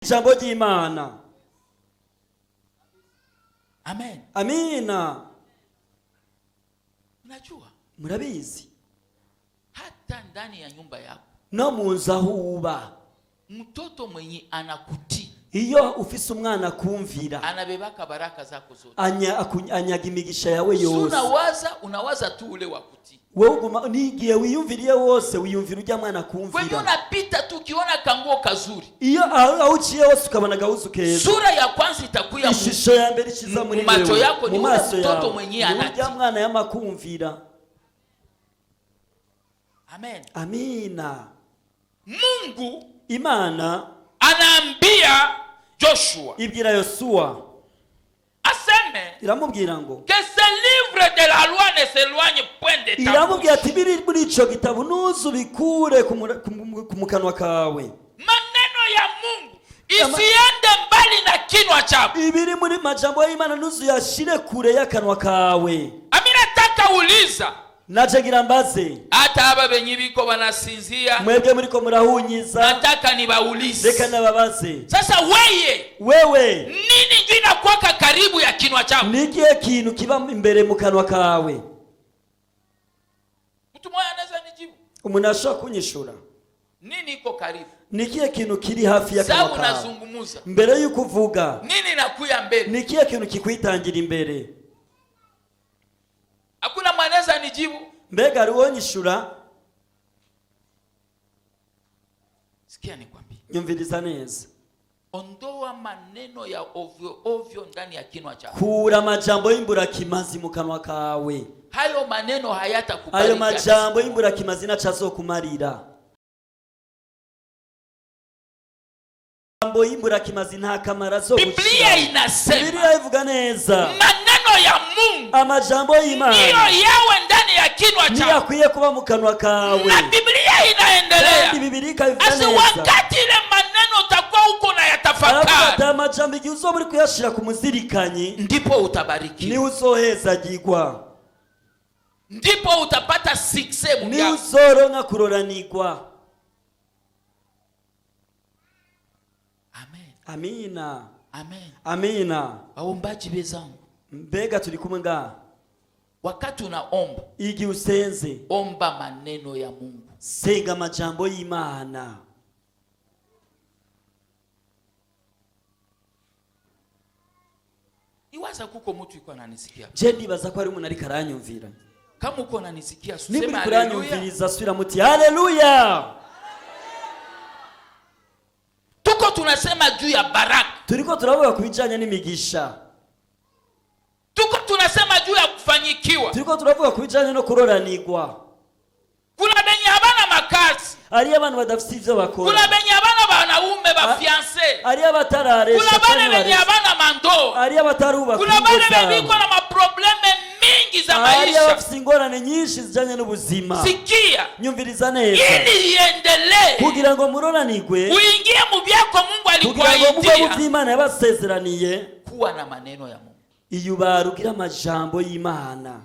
Ijambo ry'Imana. Amen. Amina. Unajua, Murabizi, hata ndani ya nyumba yako, no mu nzu aho uba, mtoto mwenye anakutii iyo ufise umwana akumvira, anabebaka baraka zako zote. Anyaga imigisha yawe Si yose. Unawaza, unawaza tu ule wa kutii. Wowe uguma n'igihe wiyumviriye wose, wiyumvira ujya mwana Kwenye akumvira. Unapita tu ukiona kanguo kazuri, Iyo aho uciye hose ukabona agahuzu keza, sura ya kwanza itakuya ishusho ya mbere ikiza muri mu macho wewe, yako ni mu ule maso mtoto yawe, mwenyewe ni anatii. urya mwana yamakumvira. Amen. Amina. Mungu Imana anaambia Joshua ibwira Yosuwa, aseme iramubwira ngo, que ce livre de la loi ne s'éloigne point de ta iramubwira bouche. ati biri muri ico gitabo ntuzubikure ku mu kanwa kawe. Maneno ya Mungu isiende mbali na kinwa chako. Ibiri muri majambo y'Imana ntuzuyashire kure y'akanwa kawe. Ami nataka uliza, Naje ngira mbaze, hata aba benye biko wanasinzia, mwebwe muriko murahunyiza, nataka nibaulize. Reka nababaze. Sasa weye, Wewe, nini njo inakuwaka karibu ya kinwa chako? Ni ikihe kintu kiba imbere mu kanwa kawe? Mtu mmoja anaweza nijibu? Umuntu ashobora kunyishura? Nini iko karibu? Ni ikihe kintu kiri hafi y'akanwa Sababu kawe? Nazungumuza, Mbere y'uko uvuga, nini nakuya mbele? Ni ikihe kintu kikwitangira imbere? Hakuna mwanaweza nijibu? Mbega hari uwonyishura? Sikia nikwambie, Nyumviriza neza. Ondoa maneno ya ovyo ovyo ndani ya kinwa chako. Kura amajambo y'imburakimazi mu kanwa kawe. Hayo maneno Ayo hayatakubariki. Majambo y'imburakimazi ntaco azokumarira. Majambo y'imburakimazi nta kamaro Biblia azogushira. inasema, Bibiliya ivuga neza, maneno ya Mungu amajambo y'Imana ndiyo yawe ndani ya kinwa niyo chako. akwiye kuba mu kanwa kawe. Na Biblia inaendelea, Kandi Bibiliya ikabivuga asi neza, wakati ile maneno utakuwa uko na aravuga ati yatafakari, amajambo igihe uzoba uri kuyashira ku muzirikanyi, ndipo utabarikiwa, niwe uzohezagirwa, ndipo utapata success niwe mu uzoronka kuroranirwa. Amen. Amina. Amen. Amina. Waombaji wenzangu, Mbega turi kumwe ngaha? Wakati unaomba, Igihe usenze, omba maneno ya Mungu. Senga amajambo y'Imana. Iwaza kuko mtu iko ananisikia. Je ndibaza ko hari umuntu ariko aranyumvira. Kama uko unanisikia, Nimba sema uriko haleluya. uranyumviriza, subira muti haleluya. Tuko tunasema juu ya baraka. Turiko turavuga ku bijanye n'imigisha. Tuko tunasema juu ya kufanyikiwa. Turiko turavuga ku bijanye no kuroranirwa. Kuna benye habana makazi, Hariyo abantu badafise ivyo bakora, kuna benye habana wanaume ba fiancé, hariyo abatararesha kuna bale canke benye baresha, habana mandoa, hariyo abatarubaka kuna ingo bale benye zabo, biko na maproblème mingi za hariyo maisha. abafise ingorane nyinshi zijanye n'ubuzima. Sikia, Nyumviriza neza, ili iendelee, kugira ngo muroranirwe, uingie mu byako Mungu kugira ngo muve mu alikuahidia, vy'Imana yabasezeraniye, kuwa na maneno ya Mungu iyo ugira amajambo y'Imana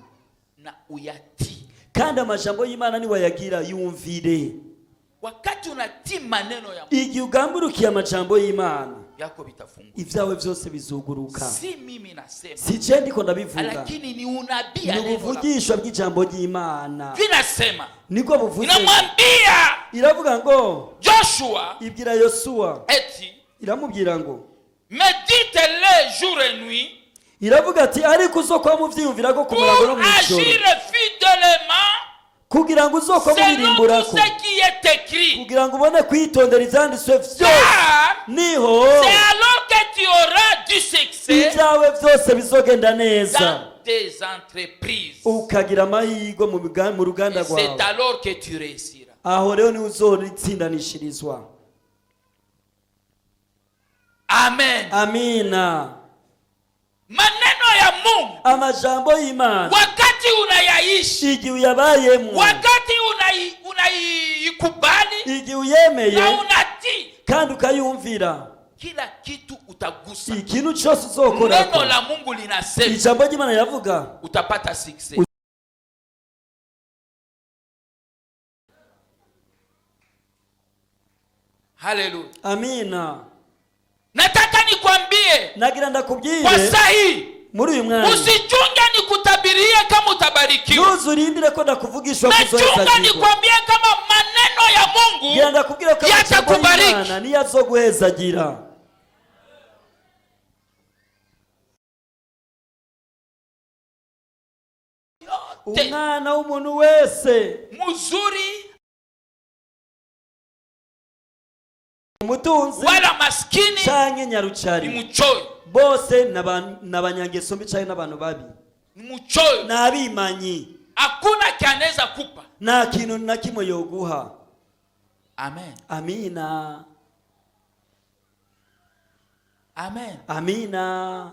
na uyatii. Kandi amajambo y'Imana niwayagira yumvire. Wakati unatii maneno ya Mungu, Igihe ugamburukiye amajambo y'Imana, yako vitafunguka. Ibyawe byose bizuguruka. Si mimi nasema, Si je ndiko ndabivuga, lakini ni unabii ya ni neno la ubuvugishwa bw'ijambo ry'Imana. Vinasema, Niko buvuze. Inamwambia Iravuga ngo, Joshua ibwira Yosuwa, eti iramubwira ngo, médite-les jour et nuit iravuga ati ariko uzokwa muvyiyumvirako ku murango no pour mw'ijoro, agir fidèlement kugira ngo uzokwa selon tout mubirimburako, ce qui est écrit. Kugira ngo ubone kwitondera ivyanditswe vyose, Car niho c'est alors que tu auras du succès ibyawe byose bizogenda neza, dans tes entreprises. Ukagira amahirwe mu ruganda Et c'est rwawe. Alors que tu réussiras. Aho rero niho uzoritsindanishirizwa. Amen. Amina. Maneno ya Mungu, Amajambo y'Imana, wakati unayaishi, igihe uyabayemo, wakati unaikubali igihe uyemeye na unatii, kandi ukayumvira, kila kitu utagusa. Ikintu cyose uzokorako, Neno la Mungu linasema ijambo ry'Imana riravuga, utapata success. Haleluya. Amina. nikwambie Nagira kwa ndakubwire saa hii, muri uyu mwanya, usichunge nikutabirie kama utabarikiwa. ntuzurindire ko ndakuvugishwa Nachunga kuzohezagirwa. nikwambie kama maneno ya Mungu Ngira ndakubwire ko amajambo yatakubariki. y'Imana niyo azoguhezagira. Umwana w'umuntu wese, mzuri umutunzi wala maskini, canke ni nyarucari, mchoyo, bose n'abanyangeso mbi canke n'abantu babi, ni mchoyo. N'abimanyi. Hakuna kanaweza kupa. Nta kintu na kimwe yoguha. Amen. Amina. Amen. Amina.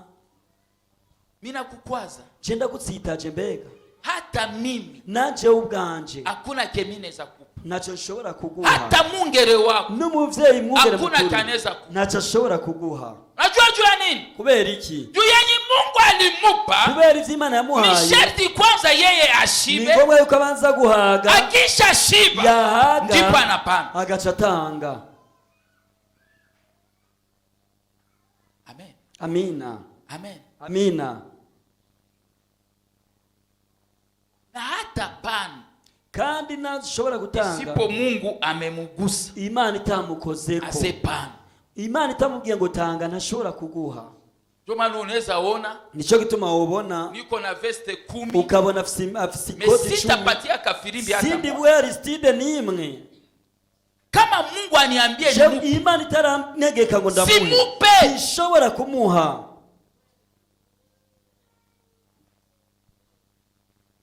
Mimi nakukwaza. Je, ndagutsitaje mbega? Hata mimi Nanje ubwanje hakuna kemi naweza kupa. Ntacyo nshobora kuguha. Hata mungere wako N'umuvyeyi mwungere hakuna mukuru kanaweza kupa. ntacyo ashobora kuguha. Unajua juu ya nini? Kubera iki? Juu yenye Mungu alimupa Kubera ivyo Imana ni yamuhaye, sharti kwanza yeye ni ashibe. ngombwa yuko abanza guhaga. Akisha shiba Yahaga, ndipo anapanda. agaca atanga. Amen. Amina. Amen. Amina. Na hata pana Kandi ntashobora gutanga isipo Mungu amemugusa Imana itamukozeko. asepana. Imana itamubwiye ngo tanga, ntashobora kuguha. Ndio maana unaweza ona Nicyo gituma wobona niko na veste 10, ukabona afise mais ikoti 10, sitapatia kafirimbi hata sindi moja. buhe Aristide n'imwe. Kama Mungu aniambie Je, nimupe, Imana itarantegeka ngo ndamuhe, simupe. Sinshobora kumuha.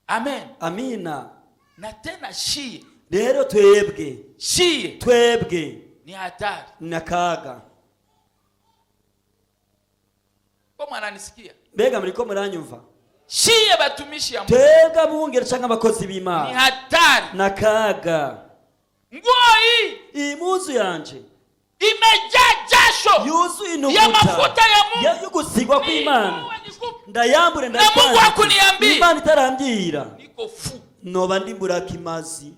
Amen. Amina. Na tena shie, Rero twebwe, shie twebwe ni hatari. Ni akaga. Kama ananisikia, Mbega muriko muranyumva? shie batumishi ya Mungu Twebwe abungere canke abakozi ni b'Imana hatari. ni akaga. Nguo hii Iyi mpuzu yanje imejaa jasho yuzuye ya intuguta mafuta ya Mungu. Yo gusigwa kw'Imana, Niwe nikupe. ndayambure, Na Mungu ndayitware. hakuniambia. Imana itarambwira, Niko fu. noba ndi mburakimazi.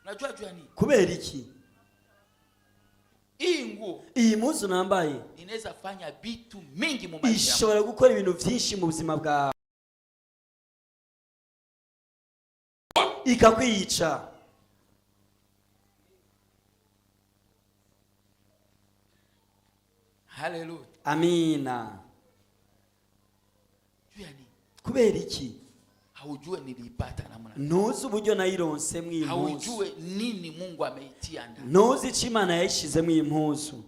Unajua juu ya nini? Kubera iki? Hii nguo Iyi mpuzu nambaye inaweza fanya vitu mingi mu maisha yako. ishobora gukora ibintu byinshi mu buzima bwawe, ikakwica. Haleluya. Amina. Juu ya nini? Kubera iki? Haujue niliipata namna. Ntuzi uburyo nayironse mw'iyi mpuzu. Haujue nini Mungu ameitia ndani. Ntuzi icyo Imana yayishize mw'iyi mpuzu.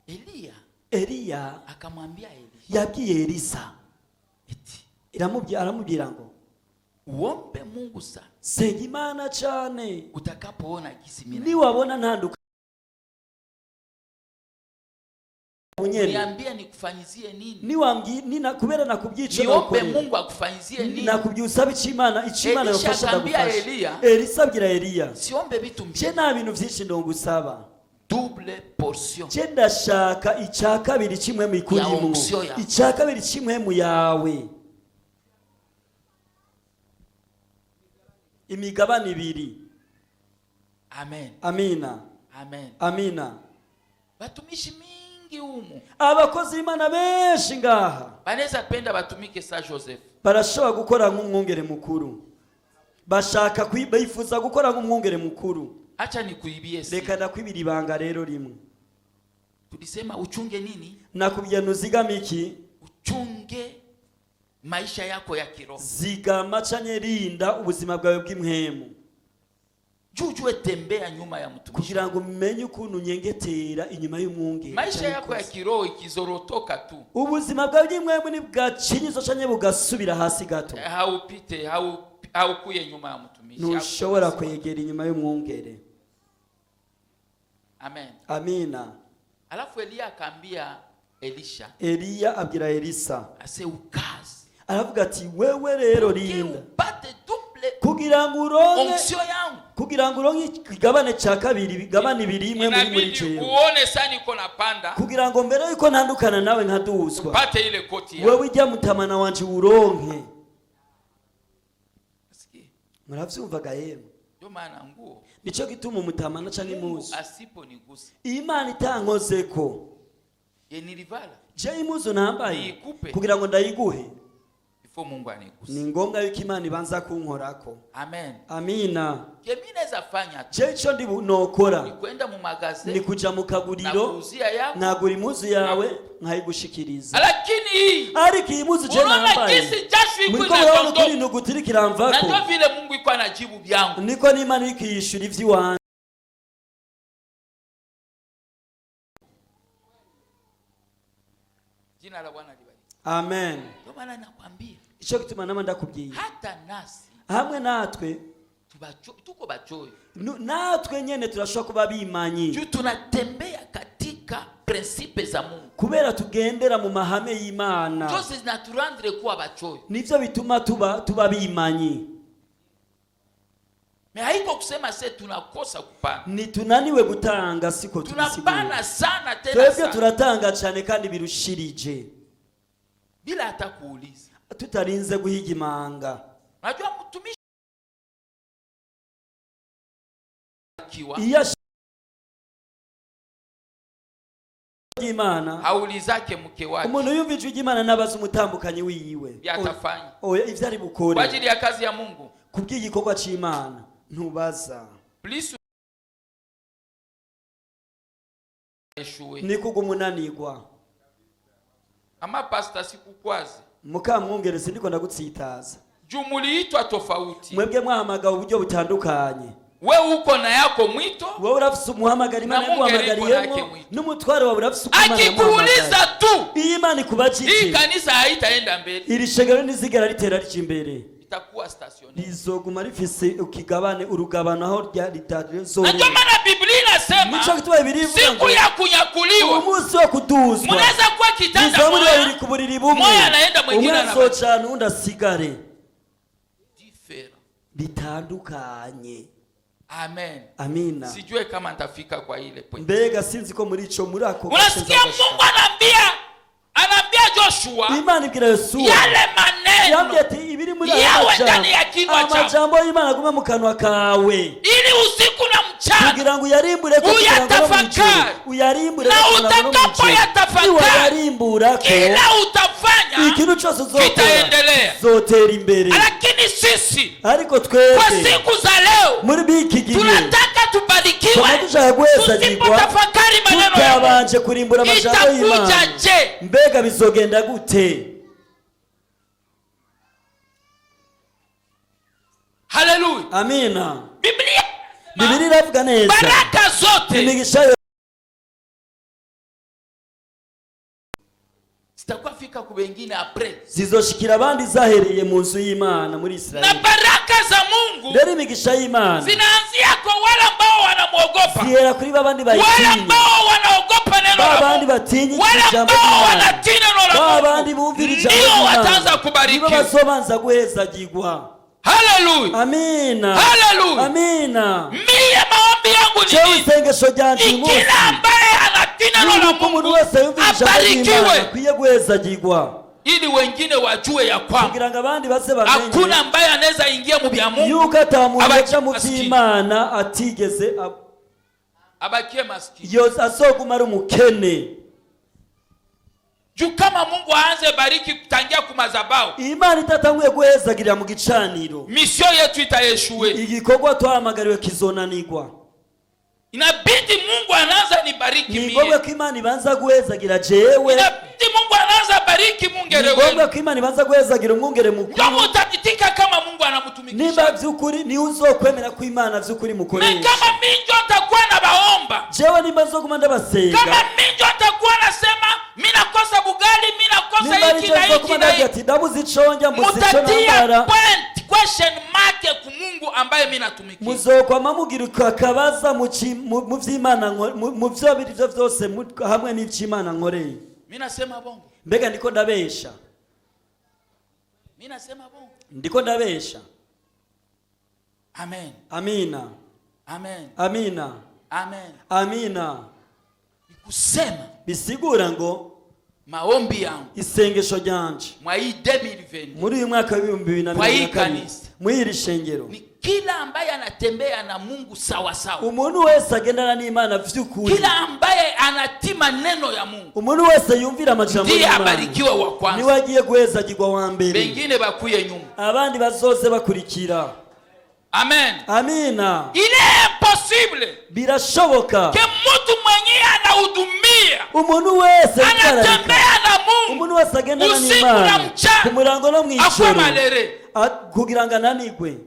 Eliya Eliya akamwambia Elisha yabwiye Elisa, eti aramubwira ngo uombe Mungu sana senga Imana cyane, utakapoona gisi mimi niwabona ntanduka bunyene, niambie nikufanyizie nini. Niwambwi nina kubera nakubyica, Niombe nagukorera. Mungu akufanyizie nini. Nakubwiye usabe icyo Imana, icyo Imana Elisha yofasha akambia ndagufasha. Eliya, Elisa abwira Eliya, siombe vitu je mbili, nta bintu byinshi ndongusaba, double portion je ndashaka icya kabiri cy'impwemu ya ikurimwo, onction yawe. Icya kabiri cy'impwemu yawe, imigabane ibiri. Amen. Amina. Amen. Amina. Batumishi mingi humu Abakozi b'Imana benshi ngaha banaweza penda batumike sa Joseph. Barashobora gukora nk'umwungere mukuru, bashaka bifuza gukora nk'umwungere mukuru. Acha nikuibie siri. Reka ndakwibira ibanga rero rimwe. Tulisema uchunge nini? Nakubwiye ntuzigame iki? Uchunge maisha yako ya kiroho. Zigama canke rinda ubuzima bwawe bw'impwemu. Juu ujue tembea nyuma ya mtumishi. Kugira ngo umenye ukuntu unyengetera inyuma y'umwungere Maisha canke yako ya ikosa. kiroho ikizorotoka tu, Ubuzima bwawe bw'impwemu nibwacinyizo canke bugasubira hasi gato, haupite haukuye nyuma ya mtumishi. ntushobora kwegera inyuma y'umwungere. Amen. Amina. Alafu Eliya akaambia Elisha, Eliya abwira Elisa, ase ukazi aravuga ati wewe rero Ke rinda upate double kugira ngo uronke onction yangu. Kugira ngo uronke ikigabane cya kabiri, ibigabane ibiri imwe muri Inabidi jewe, uone sana niko napanda, kugira ngo mbere yuko ntandukana nawe nkaduzwa, upate ile koti yangu. wewe ijya mutamana wanje uwuronke. Sikia. Muravyumvaga yemwe? Ndio maana nguo, Nico gituma umutamana canke Mungu impuzu, asiponigusa, Imana itankozeko, ye nilivala, je impuzu nambaye Niyikupe. kugira ngo ndayiguhe, ifo Mungu aniguse. Ni ngombwa yuko Imana ibanza kunkorako. Amen. Amina. Ke mimi naweza fanya tu Je ico ndi nokora ni kwenda mu ni magasin kuja mu na kaguriro, kuuzia yako, nkagura impuzu yawe nkayigushikiriza. Lakini hii, Ariko iyi mpuzu je unaona nambaye, jinsi jasho iko muriko murabona ukuntu inadondoka, intugu iri na kiramvako, ndio vile Mungu iko anajibu vyangu. Niko n'Imana iriko yishura ivy'iwanje. Jina la Bwana libariki. Amen. Ndio maana nakwambia, Ico gituma nama ndakubwiye, hata nasi hamwe natwe tuko bachoyo, natwe nyene turashobora kuba bimanyi, juu tunatembea katika principe za Mungu, kubera tugendera mu mahame y'Imana, njo zinaturendre kuwa bachoyo. Nivyo bituma tuba bimanyi. Mais haiko kusema se tunakosa kupana. Ntitunaniwe gutanga, siko tubisigura. Tunapana sana tena Twebwe sana, turatanga cyane kandi birushirije, bila hata kuuliza. Tutarinze guhiga imanga. Unajua mtumishi akiwa Iyo ry'Imana, haulizake mke wake umuntu yumva ijwi ry'Imana n'abaza umutambukanyi wiwe vyatafanya oya ivyo ari kwa bukore ajili ya kazi ya Mungu. Kubw'igikorwa c'Imana ntubaza. Plus échoué. Ni kugumunanirwa. Ama pasta, sikukwaze. Mukamwungere, sindiko ndagutsitaza. Juu muliitwa tofauti. Mwebwe mwahamagawe uburyo butandukanye. We uko na yako mwito, Wowe urafise umuhamagaro Imana Na Mungu eriko yaguhamagariyemo, nake mwito. n'umutware wawe urafise uko Imana Akikuuliza yamuhamagaye. tu, Iyo Imana ikubajije, hii kanisa haitaenda mbele, iri shengero ntizigera ritera rija imbere, itakuwa stationnaire. Rizoguma rifise ukigabane urugabano aho Na ndio maana Biblia inasema Nico gituma Bibiliya ivuga siku ngo ya kunyakuliwa umunsi wo kuduzwa munaweza kuwa kitanda muzaba muri babiri moya ku buriri bumwe, moya anaenda, mwingine umwe anabaki. azocana uwundi asigare. Different. Bitandukanye. Amen. Amina. Sijue kama nitafika kwa ile point. Mbega sinzi ko muri ico muri ako gace Unasikia nzagashika. Mungu anaambia Joshua Imana ibwira Yosuwa, yale yambwiye maneno ati ibiri muri aya yawe majambo, ndani ya kinywa chako, amajambo y'Imana agume mu kanwa kawe, ili usiku na mchana kugira ngo uyarimbure ko kugira ngo no mu ijuru, Uyatafakari. uyarimbure Na ko kugira ngo no mu ijuru. utakapoyatafakari, Niwayarimburako, kila utafanya ikintu cyose uzokora kitaendelea. zotera imbere. Lakini sisi Ariko kwa twebwe siku za leo muri biki gihe tunataka tubarikiwe, tuba dushaka guhezagirwa, tusipotafakari maneno ya Mungu tutabanje kurimbura amajambo itakuja y'Imana, je? Mbega bizogenda gute? Haleluya. Amina. Biblia, Bibiliya iravuga neza, baraka zote imigisha yose zitakuwa fika ku wengine après, zizoshikira abandi zahereye mu nzu y'Imana muri na Israeli. baraka za Mungu Rero imigisha y'Imana zinaanzia kwa wale ambao wanamwogopa, zihera kuri babandi wale bayitinya, ambao wanaogopa neno la babandi Mungu, batinya wale ijambo ambao ry'Imana, wanatii neno la babandi Mungu bumvira ijambo ndio ry'Imana, wataanza nibo kubarikiwa. bazobanza guhezagirwa. Haleluya. Amina. Haleluya. Amina. Mie maombi yangu ni Jewe nini? isengesho ryanje uyu Ni munsi kila ambaye anatii neno la yuko umuntu Mungu wese yumvira ijambo ry'Imana abarikiwe, akwiye guhezagirwa, ili wengine wajue ya kwamba kugira ngo abandi baze bamenye hakuna ambaye anaweza ingia mu vya Mungu yuko ata muntu abakie aja mu maskini. by'Imana atigeze Abakie maskini. Azoguma ari umukene. Juu kama Mungu aanze bariki kutangia kumazabao, Imana itatanguye guhezagirira mu gicaniro, mission yetu itaéchouer. Igikorwa twahamagariwe kizonanirwa. Inabidi Mungu anaanza nibariki Ni mie. ngombwa ko Imana ibanza guhezagira jewe. Inabidi Mungu anaanza bariki mungere Ni ngombwa wenu. ko Imana ibanza guhezagira umwungere Ndio mukuru. mutajitika kama Mungu Nimba anamtumikisha. by'ukuri niwe uzokwemera ko Imana by'ukuri Na mukoresha. kama minjo ntakuwa na baomba, Jewe nimba nzoguma ndabasenga, kama minjo ntakuwa nasema mi nakosa bugali, mi nakosa nimba hiki aricyo na hiki nzoguma na ndavuga hiki, ati ndabuze ico ndya, mbuze ico mutatia nambara, point question mark ku Mungu ambaye mi natumikia. Muzokwama mugira akabaza mu vy'Imana mu vyo biri vyo vyose hamwe n'ivy'Imana nkoreye. Mi nasema bongo? Mbega ndiko ndabesha? Mi nasema bongo? Ndiko ndabesha? Amen. Amina. Amen. Amina. Amen. Amina. Ni kusema Bisigura ngo Maombi yangu Isengesho ryanje mwa hii 2020 muri uyu mwaka w'ibihumbi bibiri na Kwa hii mirongo na kabiri kanisa. muri iri shengero ni kila ambaye anatembea na Mungu sawa sawa, umuntu wese agendana n'Imana vy'ukuri, kila ambaye anatii maneno ya Mungu umuntu wese yumvira amajambo ndiye y'Imana abarikiwe wa niwe kwanza, agiye guhezagirwa wa mbere, wengine bakuye nyuma. Abandi bazoze bakurikira. Amen. Amina. Il est impossible Birashoboka que mtu mwenyewe anahudumia, umuntu wese yitwararika, anatembea na Mungu umuntu wese agendana usiku na n'Imana mchana ku murango no akwe mw'ijoro malere, kugira ngo ananigwe.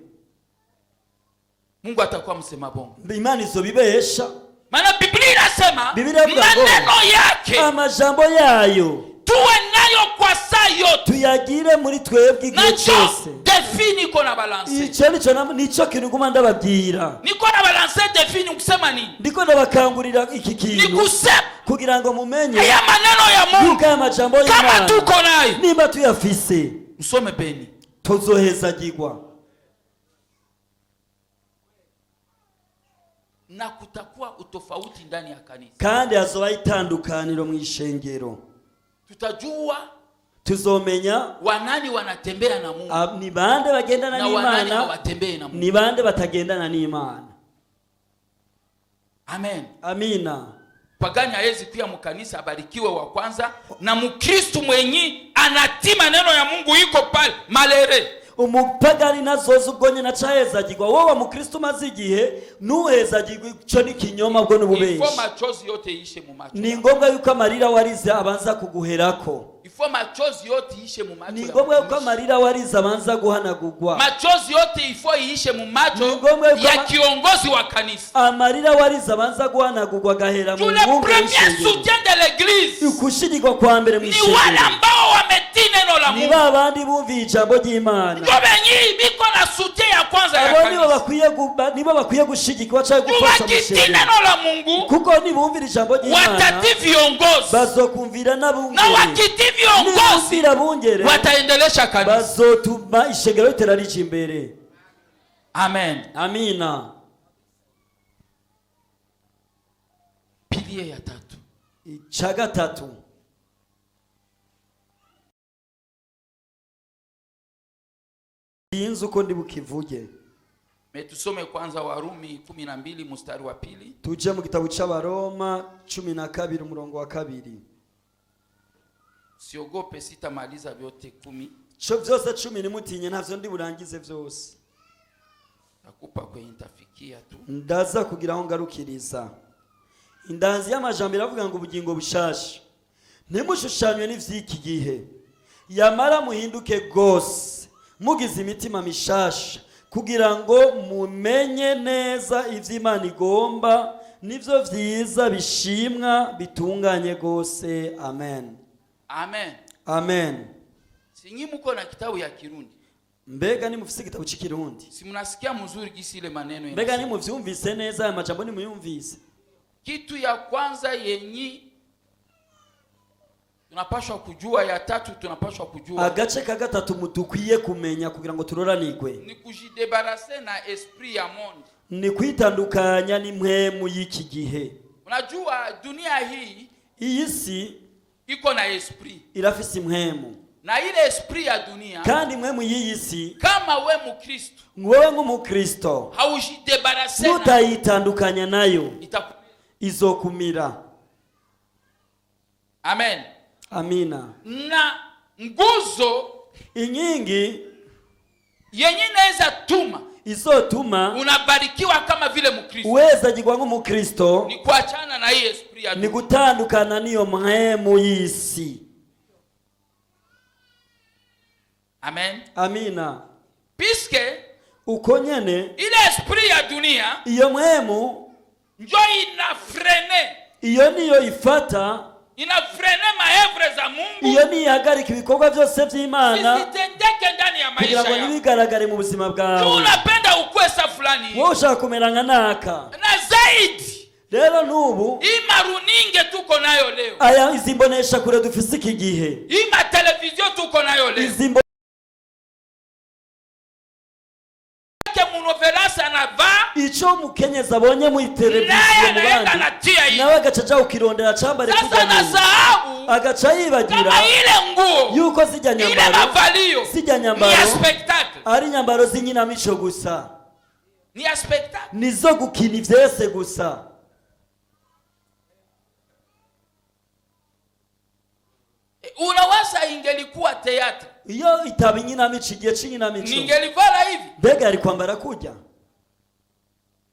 Mungu atakuwa msema bongo. Imana izobibesha. Maana Biblia inasema Biblia inavuga ngo, maneno yake amajambo yayo tuwe nayo kwa saa yote. Tuyagire muri twebwe igihe Nacho cyose. défi niko na balance, Icyo nico nico kintu nguma ndababwira. Niko na balance défi. Ni kusema nini? Ndiko ndabakangurira iki Ni kintu kusema kugira ngo mumenye haya maneno ya Mungu yuko aya majambo kama y'Imana tuko nayo, nimba tuyafise usome beni tuzohezagirwa. Na kutakuwa utofauti ndani ya kanisa. Kandi hazobaho itandukaniro mu ishengero. Tutajua Tuzomenya wanani wanatembea na Mungu ni bande bagendana na wanani n'Imana, hawatembei na Mungu. Ni bande batagendana n'Imana. Amen. Amina. Pagani hawezi kuya mkanisa abarikiwe wa kwanza, na Mkristu mwenyi anatii maneno ya Mungu iko pale malere. Umupagani nazoza ubwo nyine acahezagirwa, wowe mukristo umaze igihe ntuhezagirwe, ico ni kinyoma bwo Ifo n'ububenshi. Machozi yote ishe mu macho Ni yako. ngombwa yuko amarira warize abanza kuguherako. Ifo machozi yote ishe mu macho Ni ya ngombwa yuko mtumishi. Amarira warize abanza guhanagurwa. Machozi yote ifo iishe mu macho Ni ngombwa yuko ya kiongozi wa kanisa. Amarira warize abanza guhanagurwa agahera mu Tu le mwuga premier w'ishengero. soutien de l'église Ukushigirwa kwa mbere mu ni wale ishengero ambao wametii neno la ni Mungu. ba bandi bumviye ijambo ry'Imana. Ndio wenye biko na soutien ya kwanza ya Abo nibo kanisa. bakwiye nibo bakwiye gushigikwa cyangwa gufasha mu Wakitii ishengero, neno la Mungu kuko nibumvira ijambo ry'Imana watatii viongozi, bazokumvira na n'abungere. wakitii viongozi Nibumvira abungere wataendelesha kanisa. Bazotuma ishengero ritera rija imbere. Amen. Amina. Pilier ya tatu, Icya gatatu, sinzi uko ndi bukivuge. Mais tusome kwanza Warumi 12 mstari wa pili. Tuje mu gitabo cy'Abaroma 12 umurongo wa kabiri. Siogope, sitamaliza vyote 10. Co byose 10 nimutinye, ntavyo ndi burangize byose. Nakupa kwenye nitafikia tu. Ndaza kugira aho ngarukiriza. Indanzi y'amajambo iravuga ngo ubugingo bushasha, ntimushushanywe n'ivy'iki gihe, yamara muhinduke rwose mugize imitima mishasha kugira ngo mumenye neza ivy'Imana igomba, nivyo vyiza bishimwa bitunganye rwose. Amen. Amen. Amen. Sinyi muko na kitabu ya Kirundi? Mbega nimufise igitabo c'ikirundi? Si mnasikia mzuri gisi ile maneno Mbega inasema? nimuvyumvise neza aya majambo, nimuyumvise? Kitu ya kwanza yenyi tunapashwa kujua, ya tatu tunapashwa kujua, Agace ka gatatu dukwiye kumenya kugira ngo turoranirwe ni kujidébarrasser na esprit ya monde. Ni kwitandukanya n'impwemu y'iki gihe. Unajua dunia hii Iyi si iko na esprit, irafise impwemu, na ile esprit ya dunia, kandi impwemu y'iyi si, kama we Mukristo wowe nk'umukristo haujidébarrasser na nutayitandukanya nayo izokumira. Amen. Amina. Na nguzo Inkingi yenye inaweza tuma izotuma unabarikiwa kama vile Mkristo uwezagirwa nk'umukristo ni kuachana na hii esprit ya ni dunia. Gutandukana n'iyo mpwemu y'isi. Amen. Amina. Puisque Uko nyene ile esprit ya dunia iyo mpwemu njo inafreiner, iyo niyo ifata, inafreiner maœuvres za Mungu iyo niyo ihagarika ibikorwa byose by'Imana zisitendeke ndani ya kugira maisha ngo yako. ntibigaragare mu buzima Tu bwawe. unapenda ukuwe sa fulani Wowe ushaka kumera nka naka, na zaidi rero n'ubu hii maruninge tuko nayo leo, aya izi mbonesha kure dufise iki gihe, hii matelevizio tuko nayo leo, izi mbo Ke munovelas anavaa icyo umukenyezi abonye muri televiziyo naye mu anaenda bandi anatia ile. Nawe agaca aja kukirondera acambare Sasa kurya nyene. nasahau Agaca yibagira kama ile nguo yuko zijya ile nyambaro mavalio zijya ni ya nyambaro spectacle, ari nyambaro z'inkinamico gusa, ni ya spectacle. Nizo gukina ivyese gusa. Unawaza ingelikuwa théâtre, Iyo itaba inkinamico, igihe c'inkinamico, ningelivala hivi? Mbega yari kwambara kurya?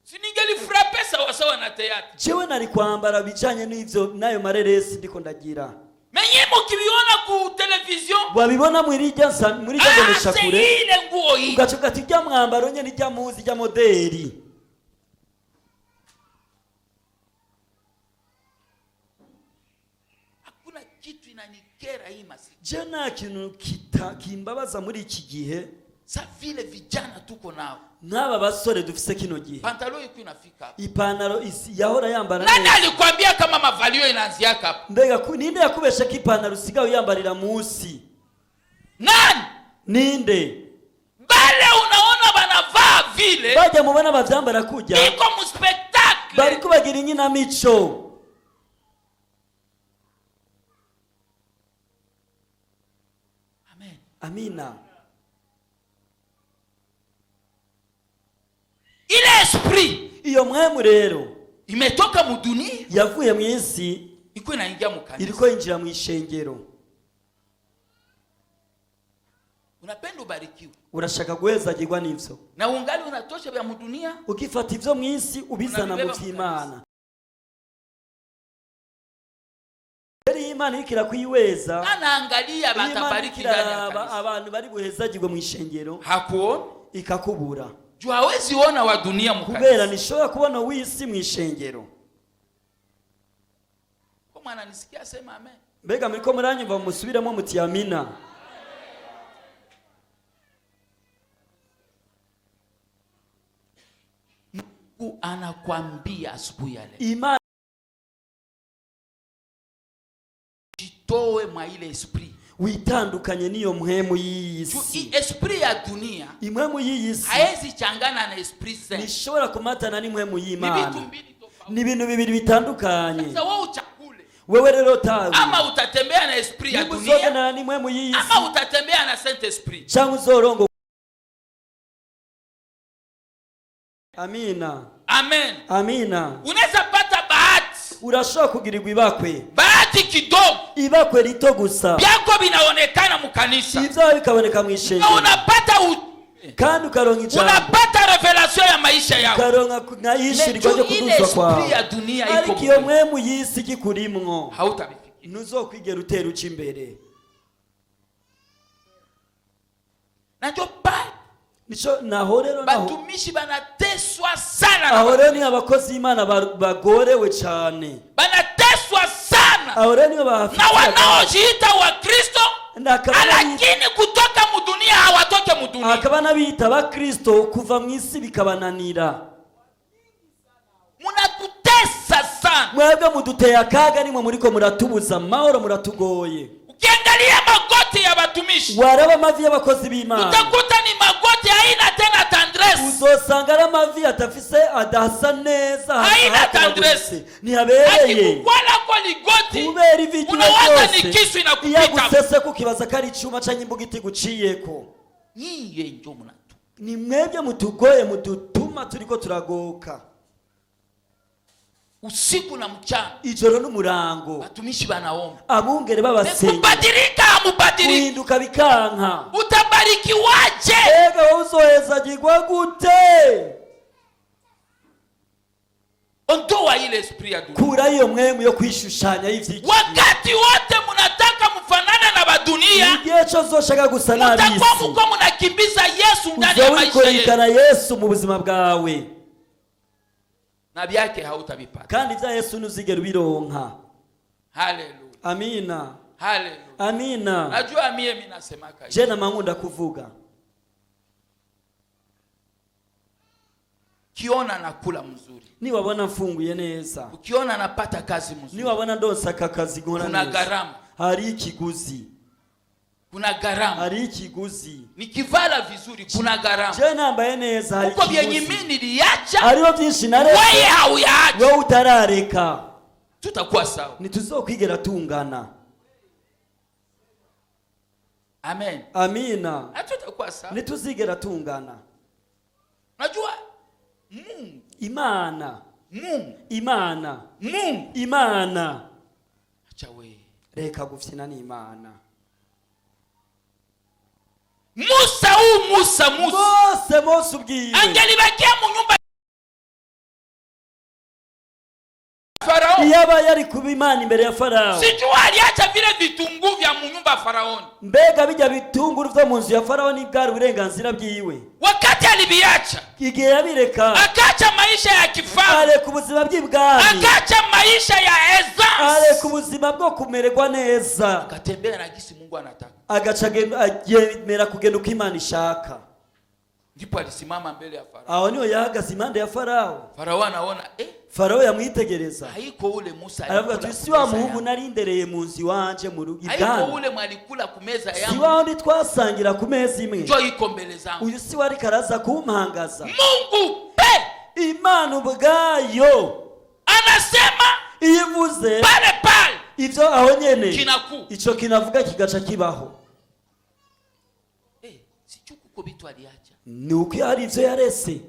Si ningelifrapper sawasawa na théâtre? Jewe nari kwambara bijanye n'ivyo n'ayo mareresi ndiko ndagira. Menye mukiviona ku télévision, Wabibona muri irya muri irya ah, c'est mboneshakure, ile nguo hii. ugaca ugati irya mwambaro nyene, irya muzi, irya moderi. Hakuna kitu inanikera hii masiku Je nta kintu kimbabaza muri iki gihe sa vile vijana tuko nao. Nk'aba basore dufise kino gihe. Pantalon iko inafika hapa. Ipantaro yahora yambara Nani neza. alikwambia kama mavalio inaanziaka hapa? Mbega ninde yakubeshe ko ipantaro usigaye uyambarira munsi? Nani? Ninde? Bale unaona banavaa vile, Bajya mubona bavyambara kurya, iko mu spectacle. Bariko bagira inkinamico. Amen. Amina. Ile esprit Iyo mpwemu rero imetoka mudunia, yavuye mu isi, iko inaingia mukanisa. Iriko yinjira mu ishengero. Unapenda ubarikiwe Urashaka guhezagirwa n'ivyo, na ungali unatosha vya mudunia. Ukifata ivyo mu isi ubizana mu Unabibeba mu vy'Imana. Rero iyo Imana iriko irakuyiweza, Anaangalia iyo Imana batabariki iriko ndani ya iraraba kanisa, abantu bari buhezagirwe mu ishengero, hakuona ikakubura, juu hawezi ona wa dunia kubera mukanisa. ntishobora kubona uw'isi mu ishengero. Kama ananisikia sema amen. Mbega muriko muranyumva? Musubiremo muti amina. Mungu anakwambia asubuhi ya leo, Imana jitoe mwa ile esprit. Witandukanye n'iyo mpwemu y'iyi Juu si. hii esprit ya dunia Impwemu y'iyi si haezi changana na esprit saint. ntishobora kumatana n'impwemu Ni y'Imana. vitu mbili tofauti. Ni ibintu bibiri bitandukanye. Sasa wewe uchakule, Wewe rero tawe ama utatembea na esprit ya niba dunia uzogendana n'impwemu y'iyi si ama utatembea na saint esprit. Cyangwa uzorongo. Amina. Amen. Amina. Unaweza pata bahati, Urashobora kugirirwa ibakwe, bahati kidogo, ibakwe rito gusa, vyako vinaonekana mukanisa ibyawe bikaboneka mu na ishengero, unapata kandi ukaronka ijambo, unapata révélation ya maisha yako. ukaronka nka yishirirwa ryo Ile kuduzwa esprit kwawe, ya dunia iko ariko iyo mpwemu y'isi ikikurimwo, hautavifikia. Ntuzokwigera utera uca imbere. Na ndio pale Nico naho rero naho batumishi banateswa sana na aho rero niho abakozi b'Imana bagorewe cyane. Banateswa sana Aho rero niho na bahafitiye wanaojiita Wakristo, lakini kutoka mudunia hawatoke mudunia. Hakaba n'abiyita abakristo, kuva mu isi bikabananira. Munatutesa sana. Mwebwe muduteye akaga, nimwe muriko muratubuza amahoro, muratugoye. Ukiangalia magoti ya batumishi, Waraba amavi y'abakozi b'Imana, utakuta ni magoti haina tena tendresse. Uzosanga ari amavi atafise, adasa neza, Haina hakubaguritse, tendresse. ntihabereye. Akikukwalako ligoti, Kubera ivi ryiwe unawaza ni ryose, kisu iyo inakupita. agusese kukibaza ko ari icuma canke imbugiti iguciyeko. Nyiye njo munatu Ni mwebwe mutugoye, mudutuma turiko turagoka. Usiku na mchana Ijoro n'umurango, batumishi banaomba, abungere babasengera, kubadilika hamubadiliki. Guhinduka bikanka. Utabarikiwaje? Mbega wowe uzohezagirwa gute? Ondoa ile esprit ya dunia. Kura iyo mpwemu yo kwishushanya y'ivyiki. Wakati wote munataka mufanane na badunia, Igihe cyose uzoshaka gusa mutakuwa n'ab'isi, muko munakimbiza Yesu ndani ya uzoba maisha uriko yenu, urikana Yesu mu buzima bwawe, na vyake hautavipata. Kandi ibya Yesu ntuzigera ubironka. Haleluya. Amina. Haleluya. Amina. Najua mie mi nasemaka hivi. Je nama nkunda kuvuga. Ukiona nakula mzuri, Niwabona mfunguye neza, ukiona napata kazi mzuri, niwabona ndonsa aka kazi nkora kuna neza, gharama, hari ikiguzi. Kuna gharama. Hari ikiguzi. Nikivala vizuri kuna gharama. Je nambaye neza, hari Uko vyenye ikiguzi. mimi niliacha, Hariho byinshi naretse, wewe hauyaacha. wowe utarareka. Tutakuwa sawa. Ntituzokwigera tungana. Amen. Amina. Hatutakuwa sawa. Ntituzigera tungana. Unajua Mungu, Imana, Mungu, Imana, Mungu. Imana. Acha we. Reka gufyina n'Imana. Musa huu Musa Musa. Mose, Mose ubwiwe Angelibakia mu nyumba ya Farao. Iyo aba yari kuba Imana imbere ya Farawo. Sijua aliacha vile vitunguu vya mu nyumba ya Faraoni. Mbega bijya bitunguru vyo mu nzu ya Farawo ntibwari uburenganzira bwiwe? Wakati aliviacha, Igihe yabireka, akaacha maisha ya kifalme, areka ubuzima bw'ibwami, akaacha maisha ya areka aisance. ubuzima bwo kumererwa neza, Akatembea na gisi Mungu anataka. Agaca agemera kugenda uko Imana ishaka. Ndipo alisimama mbele ya Farao. Aho niho yahagaze impande ya Farawo. Farao anaona Farawo yamwitegereza, haiko ule Musa aravuga alikula ati si wa kumeza muhungu yangu. narindereye mu nzu iwanje mu rugo Haiko ibwami? ule mwalikula kumeza Si yangu. wa wundi twasangira ku meza imwe? Njoo iko mbele zangu. Uyu si we ariko araza kumpangaza? Mungu pe Imana ubwayo anasema iyo ivuze pale pale ivyo aho nyene kinaku. ico kinavuga kigaca kibaho. Sijui kuko vitu aliacha. Ni uko hari ivyo yarese.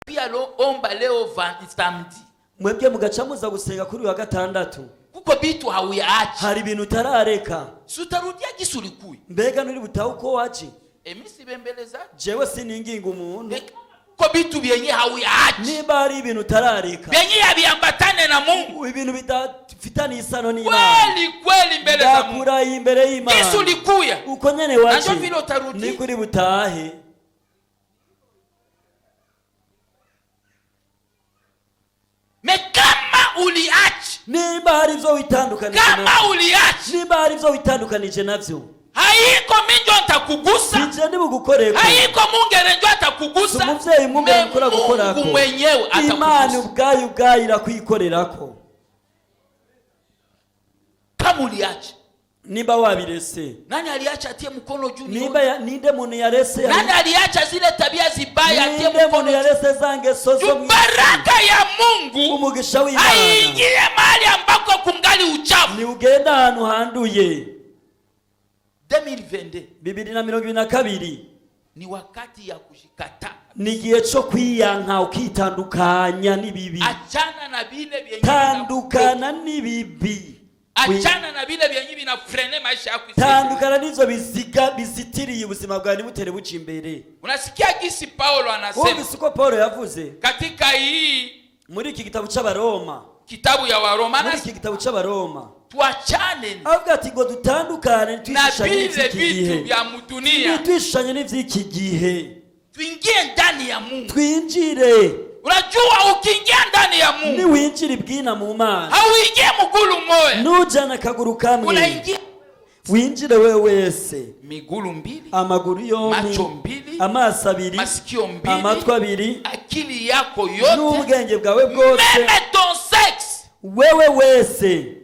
Pia lo omba leo samedi. Mwebwe mugaca muza gusenga kuri uyu wa gatandatu. Kuko vitu hauyaacha. Hari ibintu utarareka. Si utarudia gisi ulikuya. Mbega nturi butahe uko waje? Emisi bembeleza. Jewe sininginga umuntu. Kuko vitu vyenye hauyaacha. Niba hari ibintu utarareka, Vyenye haviambatane na Mungu. ibintu bidafitanye isano n'Imana, Kweli kweli mbele za Mungu. ndakurahiye imbere Gisi y'Imana, ulikuya. uko nyene waje Nanjo vile utarudi. niko uri butahe. Me kama uliacha, Nimba hari ivyo witandukanije kama navyo, uliacha, nimba hari ivyo witandukanije navyo, haiko minjo ntakugusa, sije ndibugukoreko, haiko mungere njo atakugusa. Si umuvyeyi mungere Me mukora gukorako. Mungu mwenyewe Imana atakugusa. ubwayo ubwayo irakwikorerako. Kama uliacha, Nimba wabirese, nani aliacha atie mkono juu? nimba ninde muntu yarese, Nani aliacha zile tabia zibaya atie ninde muntu mkono juu? yarese za ngeso zo Juu mw'isi? baraka ya Mungu Umugisha w'Imana haingie mahali ambako kungali uchafu. ni ugenda ahantu handuye. 2022 2022 ni wakati ya kujikata. Ni igihe cyo kwiyanka ukitandukanya n'ibibi. Achana na vile vyenye Tandukana n'ibibi. Achana na vile vyenye vinafrene maisha yako isiendelee. Tandukana n'ivyo biziga bizitiriye ubuzima bwawe ntibutere buca imbere. Unasikia gisi Paulo anasema Wumvise uko Paul yavuze katika hii muri iki gitabo c'Abaroma, kitabu ya Waroma, muri iki gitabo c'Abaroma, tuachane avuga ati ngo dutandukane, na ntitwishanye vile n'ivy'iki vitu gihe, vya mudunia, ntitwishanye n'ivy'iki gihe, tuingie ndani ya Mungu. Twinjire. Unajua ukiingia ndani ya Mungu, Niwinjira ibwina mu Mana, hauingie mgulu moya, nujana akaguru kamwe, unaingia winjire wewe wese, migulu mbili, amaguru yombi, macho mbili, amaso abiri, masikio mbili, amatwi abiri, akili yako yote, n'ubwenge bwawe bwose, même ton sexe, wewe wese,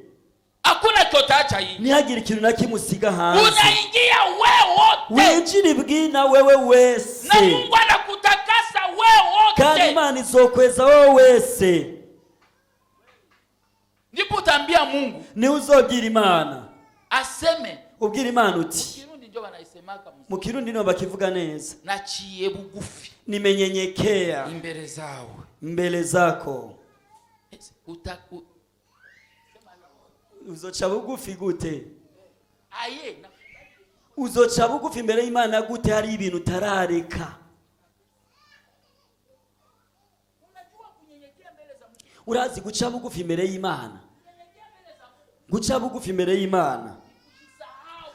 hakuna chotaacha hii. ntihagire ikintu na kimwe usiga hanze. Unaingia wewe wote, Winjire ibwina wewe na wese, Mungu anakutakasa wewe kandi wote. Imana izokweza wewe wese. Ndipo utaambia Mungu Niwe uzobwira Imana, aseme ubwira Imana uti, Kirundi ndio wanaisemaka mzee. Mu Kirundi niho bakivuga neza, Naciye bugufi nimenyenyekea imbere zawe. Mbele zako. Uzoca bugufi gute? Aye Uzoca bugufi imbere y'Imana gute hari ibintu utarareka? Urazi guca bugufi imbere y'Imana? Guca bugufi imbere y'Imana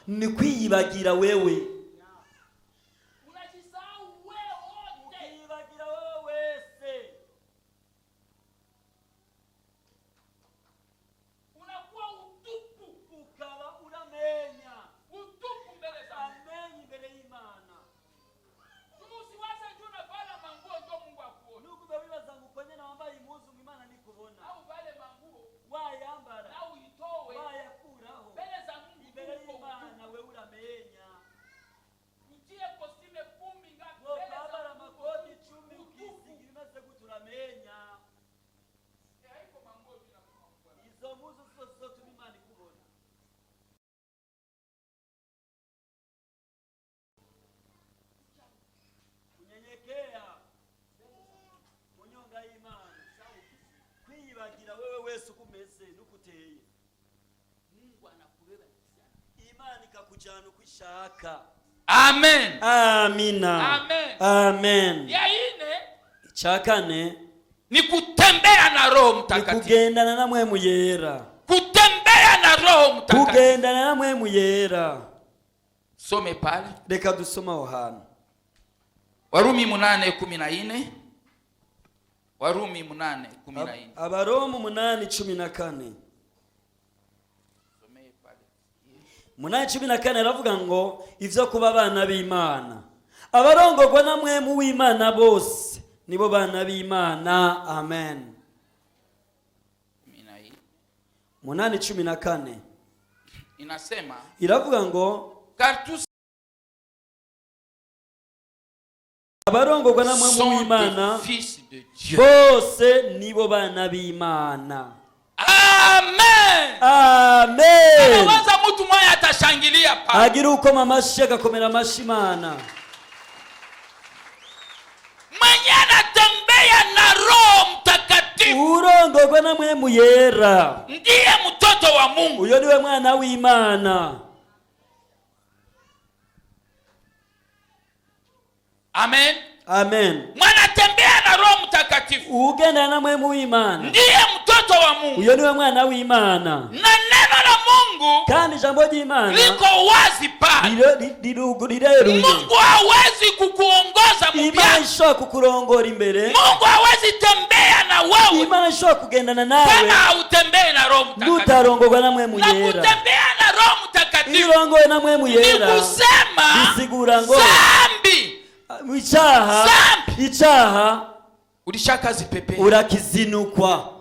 ni kwiyibagira wewe. Unajisahau wewe wote. Ukiyibagira wewe wese. Unakuwa utupu, ukaba uramenya, utupu mbele za Mungu. Amenya imbere y'Imana. Usiwaze juu unavala manguo ndio Mungu akuone. Nubwo bibaza ngo uko nyene wambaye impuzu ngo Imana nikubona, Au vale manguo wayambara, au itowe wayakuraho, mbele za Mungu imbere uko utupu. y'Imana wewe uramenya. wese uko umeze n'uko uteye, Mungu anakubeba jinsi. Imana ikakujyana uko ishaka. Amen. Amina. Amen. Amen. Ya ine Icya kane ni kutembea na Roho ni Mtakatifu. kugendana na Mpwemu Yera. Kutembea na Roho Mtakatifu. Kugendana na Mpwemu Yera. Some pale. Reka dusome aho hantu. Warumi 8:14. Warumi 8:14. Abaroma 8:14. Somee pale. 8:14 aravuga ngo ivyo kuba abana b'Imana, abarongorwa na Mpwemu w'Imana bose nibo bana b'Imana. Amen. 14. 8:14. Inasema, Iravuga ngo car tous abarongorwa na Mpwemu sont w'Imana des fils de Dieu. Bose nibo bana b'Imana. Amen. Amen. Anawaza mtu mmoja atashangilia pale. Agira ukoma amashi agakomera amashi Imana. Mwenye anatembea na Roho Mtakatifu Urongorwa na Mpwemu Yera ndiye mtoto wa Mungu. Uyo niwe mwana w'Imana. Amen. Amen. Mwanatembea na Roho Mtakatifu Ugendana na Mpwemu w'Imana ndiye mtoto wa Mungu. Uyo niwe mwana w'Imana. Na neno la Mungu Kandi ijambo ry'Imana liko wazi pale. Rireruye. Mungu hawezi kukuongoza Imana mubya. ishobora kukurongora imbere. Mungu hawezi tembea na wewe Imana ishobora kugendana nawe kama hautembee na Roho Mtakatifu. nutarongorwa na Mpwemu Na Yera. kutembea na Roho Mtakatifu Iyo urongowe na Mpwemu ni Yera kusema bisigura ngo zambi icyaha Zambi. icyaha ulishakazipepe urakizinukwa.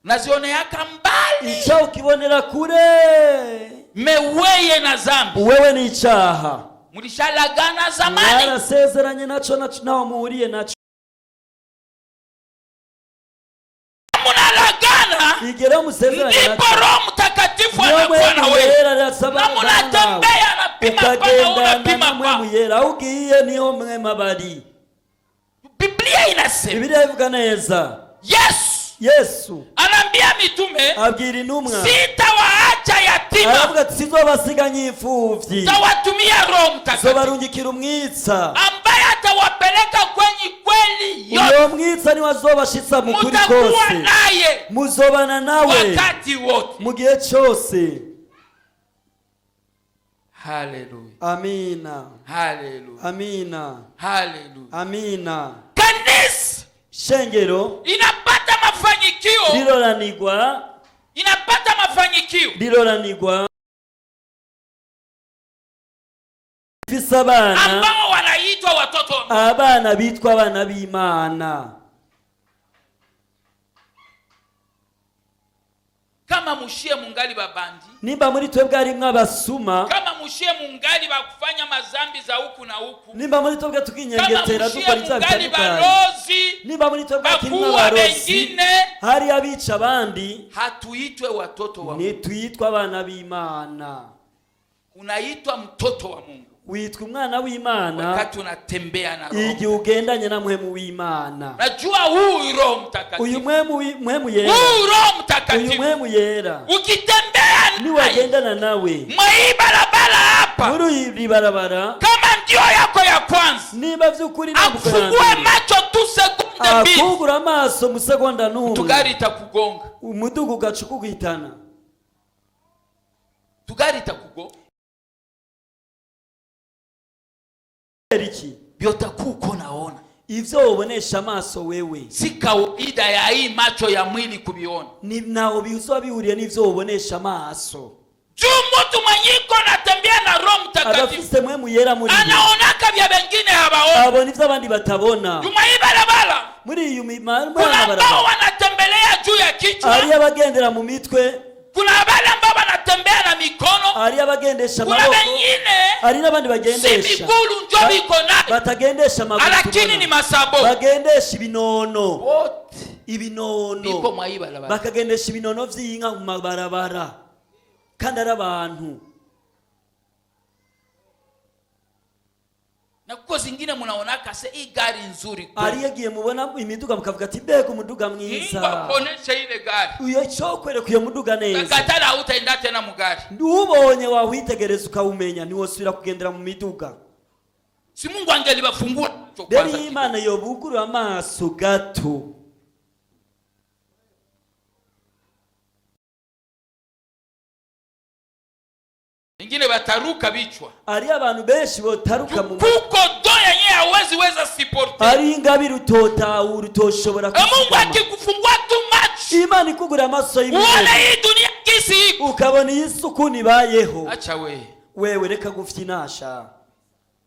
Nazioneaka mbali. Icyaha ukibonera kure. Mais weye na zambi Wewe ni icyaha mulishalagana zamani. Mwarasezeranye naco, naco naho muhuriye naco. Munalagana Igera musezeranye ndipo naco Roho Mtakatifu niyo anakuwa na Mpwemu wewe Yera arasaba na munatembea, anapima pana, ukagendana unapima na Mpwemu pa. Yera, aho ugiye niho mwema bari. Biblia inasema, Bibiliya ivuga neza, Yesu Yesu anaambia mitume, abwira intumwa, sitawaacha yatima, aravuga ati sizobasiga nk'imfuvyi, tawatumia Roho Mtakatifu zobarungikira umwitsa ambaye atawapeleka kwenye kweli yote. Uyo mwitsa niwe azobashitsa mu kuri Mutakuwa kose. naye Muzobana nawe wakati wote. Mu gihe cyose. Haleluya. Amina. Haleluya. Amina. Haleluya. Amina. Kanisa Shengero inapata mafanikio, riroranirwa, inapata mafanikio riroranirwa ifise abana ambao wanaitwa watoto wa Mungu. Abana bitwa abana b'Imana. Kama mushie mungali babandi, Nimba muri twebwe harimwo abasuma, kama mushie mungali bakufanya mazambi za huku na huku, nimba muri twebwe kama tukinyengetera mushie dukora ibyaha mungali bitandukanye, balozi, nimba muri twebwe hakirimwo bakuwa abarozi, wengine, hari abica abandi, hatuitwe watoto wa Mungu. Ntitwitwa abana b'Imana. Unaitwa mtoto wa Mungu Witwa umwana w'Imana wakati unatembea na Roho. igihe ugendanye na Mpwemu w'Imana. Najua huu Roho Uyu Mtakatifu, Mpwemu Mpwemu Yera, huu Roho uyu Mtakatifu Mpwemu Yera ukitembea naye niwagendana nawe mwa hii barabara hapa, muri iri barabara, kama ndio yako ya kwanza, niba by'ukuri ntabwo akufungue macho tu sekunde 2, akugura amaso mu segonda n'umwe, tugari itakugonga, umudugu ugaca ukuguhitana. Tugari itakugonga. Kubera iki? Vyotakuwa naona Ivyo ubonesha amaso wewe si kawaida ya hii macho ya mwili kuviona. Ni ntaho bizoba bihuriye n'ivyo ubonesha amaso. Juu mtu mwenyiko anatembea na Roho Mtakatifu Abafise Mpwemu Yera muri bo anaonaka vya wengine hawaoni. abona ivyo abandi batabona. Juma hii barabara Muri iyi kuna barabara ambao wanatembelea juu ya kichwa, hariyo abagendera mu mitwe, kuna wale ambao wanatembea na mikono, hariyo abagendesha kuna amaboko, wengine hari n'abandi si bagendesha migulu njo biko nayo, batagendesha amaguru lakini ni tubona. masabo Bagendesha ibinono, wote ibinono biko mwa hii barabara. Bakagendesha ibinono vy'inka mu mabarabara kandi ari abantu. Na kuko zingine mnaonaka se hii gari nzuri kweli. Ariyo igihe mubona imiduga mukavuga ati mbega umuduga Mungu mwiza. akuoneshe ile gari, Uyo cokwereka uyo muduga neza, kakatala hautaenda tena mugari. Ubonye wawitegereza ukawumenya, ntiwosubira kugendera mu miduga. Si Mungu angelibafungua macho Rero kwanza iyo kidogo. Imana yobugurura amaso gato. Ingine bataruka bichwa. Hariyo abantu benshi botaruka mu Kuko do yenyewe hawezi weza supporter. Ari ingabire utotahura, utoshobora Na Mungu kuzigama. akikufungua tu macho, Imana ikugura amaso uone y'imibiri, hii dunia kisi iko. ukabona iyi suku ibayeho. Acha we. Wewe reka gufyinasha.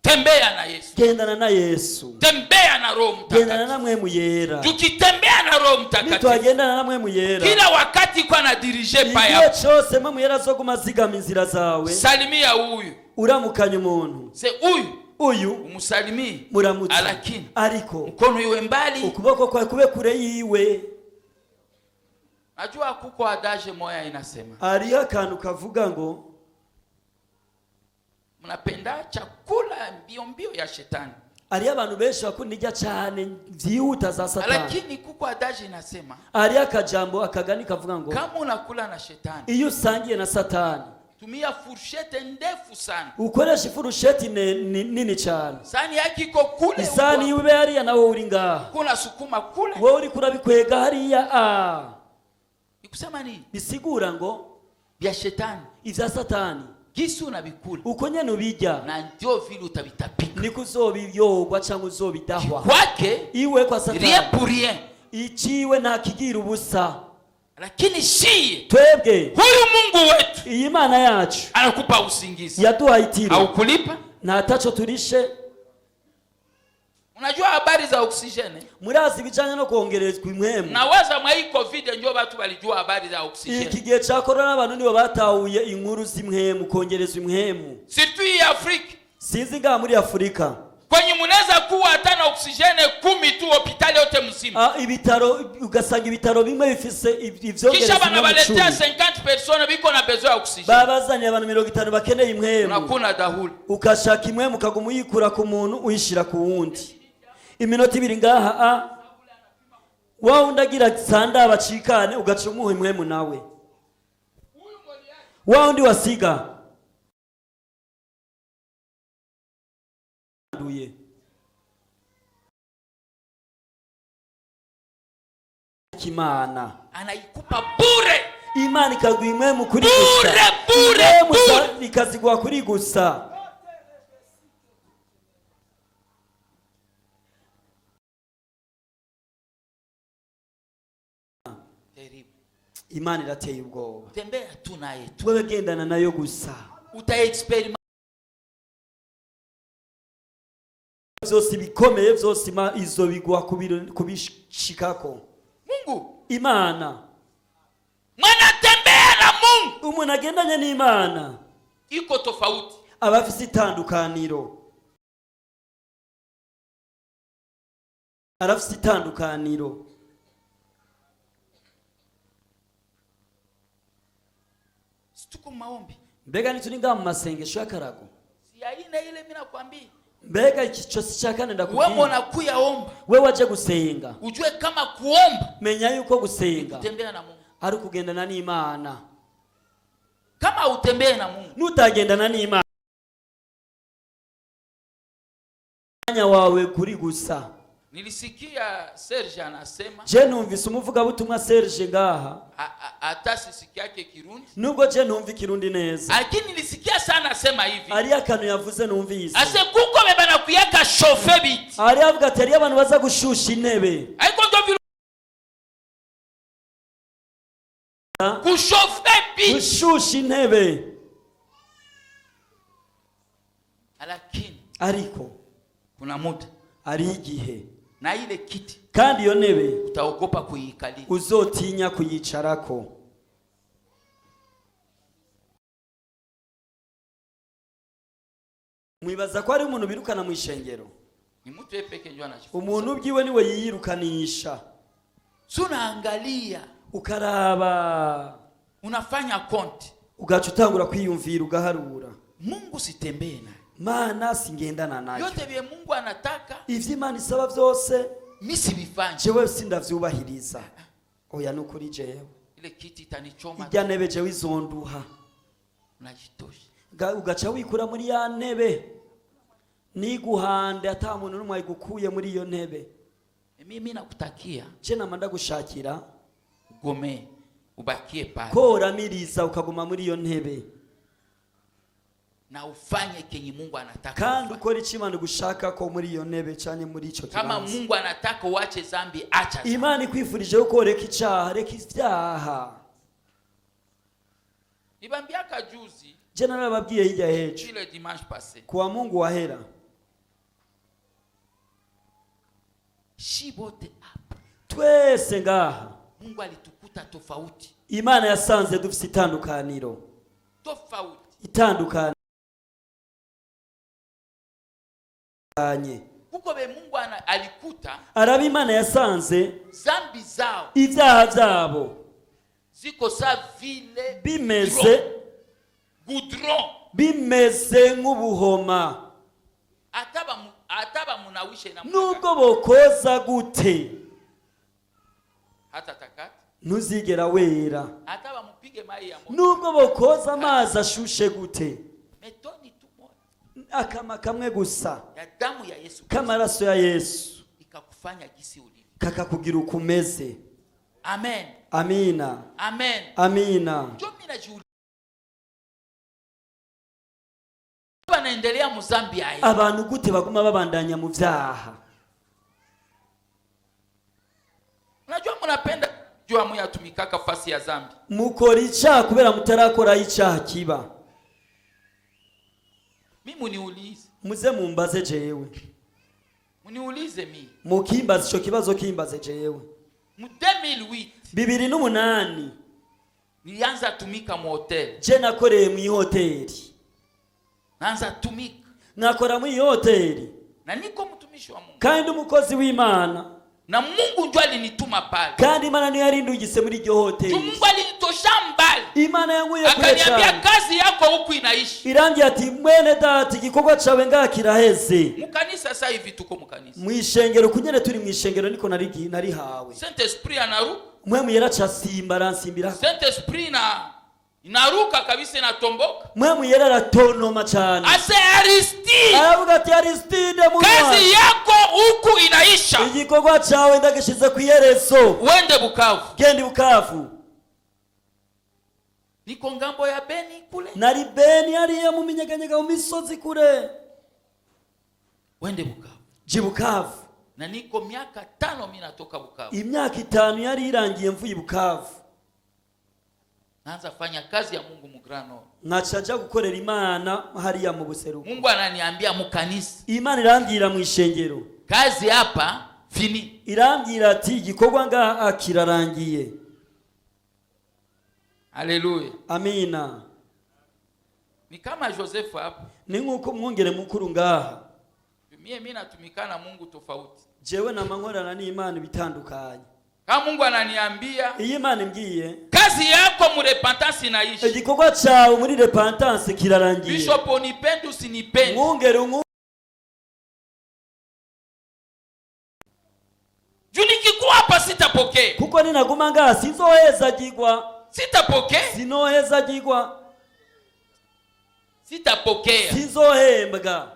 Tembea na Yesu. Gendana na Yesu. Tembea na Roho Gendana Mtakatifu. na Mpwemu Yera. Tukitembea na Roho Mtakatifu, Nitwagendana na Mpwemu Yera, kila wakati kwa na dirige pa igihe yako. cose Mpwemu Yera azoguma azigama inzira zawe. Salimia huyu. Uramukanya umuntu. Se huyu Uyu umsalimie. muramutse, Lakini ariko mkono iwe mbali. ukuboko kwawe kube kure yiwe. Najua kuko adage moya inasema, Hariho akantu kavuga ngo mnapenda chakula mbio mbio ya shetani. Hariho abantu benshi bakunda irya cane vyihuta za Satani. Lakini kuko adage inasema, Hariho akajambo akagani kavuga ngo kama unakula na shetani, iyo usangiye na Satani, tumia fourchette ndefu sana. Ukoresha ifurusheti nini cane. Sahani yake iko kule, Isani huko. yiwe ibe hariya, nawe uri ngaha. Kuna sukuma kule. Wowe uriko urabikwega hariya a. Nikusema nini? Bisigura ngo Vya shetani ivya Satani, gisi unabikula uko nyene ubirya, na ndio vile utavitapika. Niko uzobiyogwa canke uzobidahwa. Kwake Iwe kwa rien Satani pour rien. iciwe nta kigira ubusa. Lakini shie Twebwe, huyu Mungu wetu iyi Mana yacu anakupa usingizi, yaduhaye itiro, haukulipa. Nta taco turishe. Unajua habari za oksijeni? Murazi ibijanye no kongerezwa impwemu? Nawaza mwa hii COVID ndio watu walijua habari za Iki oksijeni, gihe ca korona abantu nibo batahuye inkuru z'impwemu, kongerezwa impwemu. Surtout hii Afrika, Sinzi ngaha muri Afurika, kwenye munaweza kuwa hata na oksijeni 10 tu hospitali yote mzima, Ah, ibitaro ugasanga ibitaro bimwe bifise kisha ivyongereza impwemu banabaletea 10. 50 personnes biko na besoin ya oksijeni, Babazaniye abantu 50 bakeneye impwemu, unakuna dahuli. Ukashaka impwemu ukaguma uyikura ku muntu uyishira ku wundi iminota 2 ngaha a wa wundi agira sanda bacikane, ugaca umuha impwemu nawe wa wundi wasiga nduye. Imana Anaikupa bure. Imana ikaguha impwemu kuri Bure, gusa. bure, Impwemu bure. Ikaziguha kuri gusa. Terrible. Imana irateye ubwoba. Tembea tu naye tu, Wewe gendana nayo gusa, utaexperiment. Vyose ibikomeye vyose izo biguha kubishikako. Mungu Imana, mwanatembea na Mungu umuntu agendanye n'Imana iko tofauti. Aba afise itandukaniro, arafise itandukaniro. Si tuko maombi? Mbega ntituri ngaha mu masengesho y'akarago? Si ya ine ile mimi nakwambia. Mbega ico si ca kane Wewe ndakubwira? unakuya omba, We waje gusenga, ujue kama kuomba menya yuko gusenga kutembea na Mungu. Ari ukugendana n'Imana. Kama utembee na Mungu, Nutagendana n'Imana, umwanya wawe kuri gusa. Nilisikia Serge anasema, Je numvise umuvugabutumwa Serge ngaha, hata sisiki yake Kirundi, nubwo je numva Ikirundi neza, lakini nilisikia sana asema hivi, hariyo akantu yavuze numvise. ase kuko bebana kuyaka chauffe biti, Hariyo avuga ati hariyo abantu baza gushusha intebe. Haiko ndio vile kuchauffe biti, Gushusha intebe. Lakini Ariko kuna muda hariho igihe na ile kiti kandi iyo ntebe utaogopa kuiikalia. Uzotinya kuyicarako. Mwibaza ko hari umuntu birukana mu ishengero? Ni mtu yeye peke ndio anajifunza. Umuntu ubwiwe niwe yiyirukanisha. Si unaangalia, Ukaraba, unafanya compte. Ugaca utangura kwiyumvira, ugaharura. Mungu sitembee naye. Mana singendana nayo. Yote vye Mungu anataka Ivyo Imana isaba byose mi sivifanye. Jewe sindavyubahiriza, oya, nukuri jewe. Ile kiti itanichoma. Irya ntebe jewe izonduha. Unajitosha. Ugaca wikura muri ya ntebe, niguhande ata muntu n'umwe ayigukuye muri iyo ntebe. Mimi nakutakia Je nama ndagushakira ugomee, ubakie pale ko uramiriza ukaguma muri iyo ntebe na ufanye kenye Mungu anataka kandi ufanye. Ukora icyo Imana igushaka ko muri iyo ntebe cyane muri icyo Kama kibanza. Mungu anataka uache zambi, acha zambi. Imana ikwifurije ko reka icyaha, reka ibyaha. Nibambiaka juzi, Je narababwiye hirya y'ejo, le dimanche passé, kuwa Mungu wahera, shi bote hapa twese ngaha Mungu alitukuta tofauti. Imana yasanze dufite itandukaniro. Tofauti. Itandukanye. Kuko be Mungu alikuta Araba Imana yasanze zambi zao ibyaha byabo ziko sa vile bimeze goudron. Bimeze nk'ubuhoma. Hata bamunawishe na Nubwo bokoza gute, hata takata. Ntuzigera wera. Hata bamupige mai ya moto. Nubwo bokoza amazi ashushe gute, Metoni tu moja akama kamwe gusa ya damu ya Yesu Kristo k'amaraso ya Yesu ikakufanya gisi ulivyo. Kakakugira uko umeze. Amen. Amina. Amen. Amina. Njo mimi najiuliza, banaendelea muzambi aye? Abantu gute baguma babandanya mu byaha? Unajua mnapenda jua muyatumikaka fasi ya zambi. Mukora icyaha kubera mutarakoraho icyaha kiba. Mimi muniulize. Muze mumbaze jewe. Muniulize mi. Mukimbaze ico kibazo, kimbaze jewe. Mu 2008 2008 nilianza tumika mu hotel. Je nakoreye mu ihoteli. Naanza tumika. Nakora mu ihoteli. Na niko mtumishi wa Mungu. Kandi umukozi w'Imana. Na Mungu ndio alinituma pale. Kandi Imana niyo yarindugise muri iryo Juu hoteli. Mungu alinitosha mbali. Imana yankuye kure Akaniambia cyane. kazi yako huku inaishi. Irangiye ati mwene data, igikorwa cawe ngaha kiraheze. Mukanisa sasa hivi tuko mukanisa. Mu ishengero kunyene turi mu ishengero niko narihawe. Saint Esprit anaruka. Mpwemu Yera acasimba aransimbira. Saint Esprit na inaruka kabisa, inatomboka. Mpwemu Yera aratontoma cyane. Ase Aristide, Aravuga ati Aristide kazi munywanyi, yako huku inaisha. Igikorwa cawe ndagishize ku iherezo. Uende Bukavu. Genda i Bukavu. Niko ngambo ya Beni kule. Nari Beni hariya mu minyeganyega mu misozi kure. Uende Bukavu. Jya i Bukavu. Na niko miaka 5 mimi natoka Bukavu. Imyaka 5 yari irangiye mvuye i Bukavu. Naanza fanya kazi ya Mungu mu Grand Nord. Nkaca nja gukorera Imana hariya mu buseruko. Mungu ananiambia mukanisa. Imana irambwira mu ishengero. Kazi hapa fini. Irambwira ati igikorwa ngaha kirarangiye. Haleluya. Amina. Ni kama Joseph hapa. Ni nk'uko umwungere mukuru ngaha. Mie mimi natumikana na Mungu tofauti. Jewe nama nkorana n'Imana ibitandukanye. Kama Mungu ananiambia Iyo Imana imbwiye kazi yako mu repentance inaisha. Igikorwa cyawe muri repentance kirarangiye. Bishop, unipende usinipende. Mwungere Juu nikikuwa hapa sitapokea. Kuko ninaguma ngaha sinzohezagirwa. Sitapokea. Sinohezagirwa. Sitapokea. Sinzohembwa.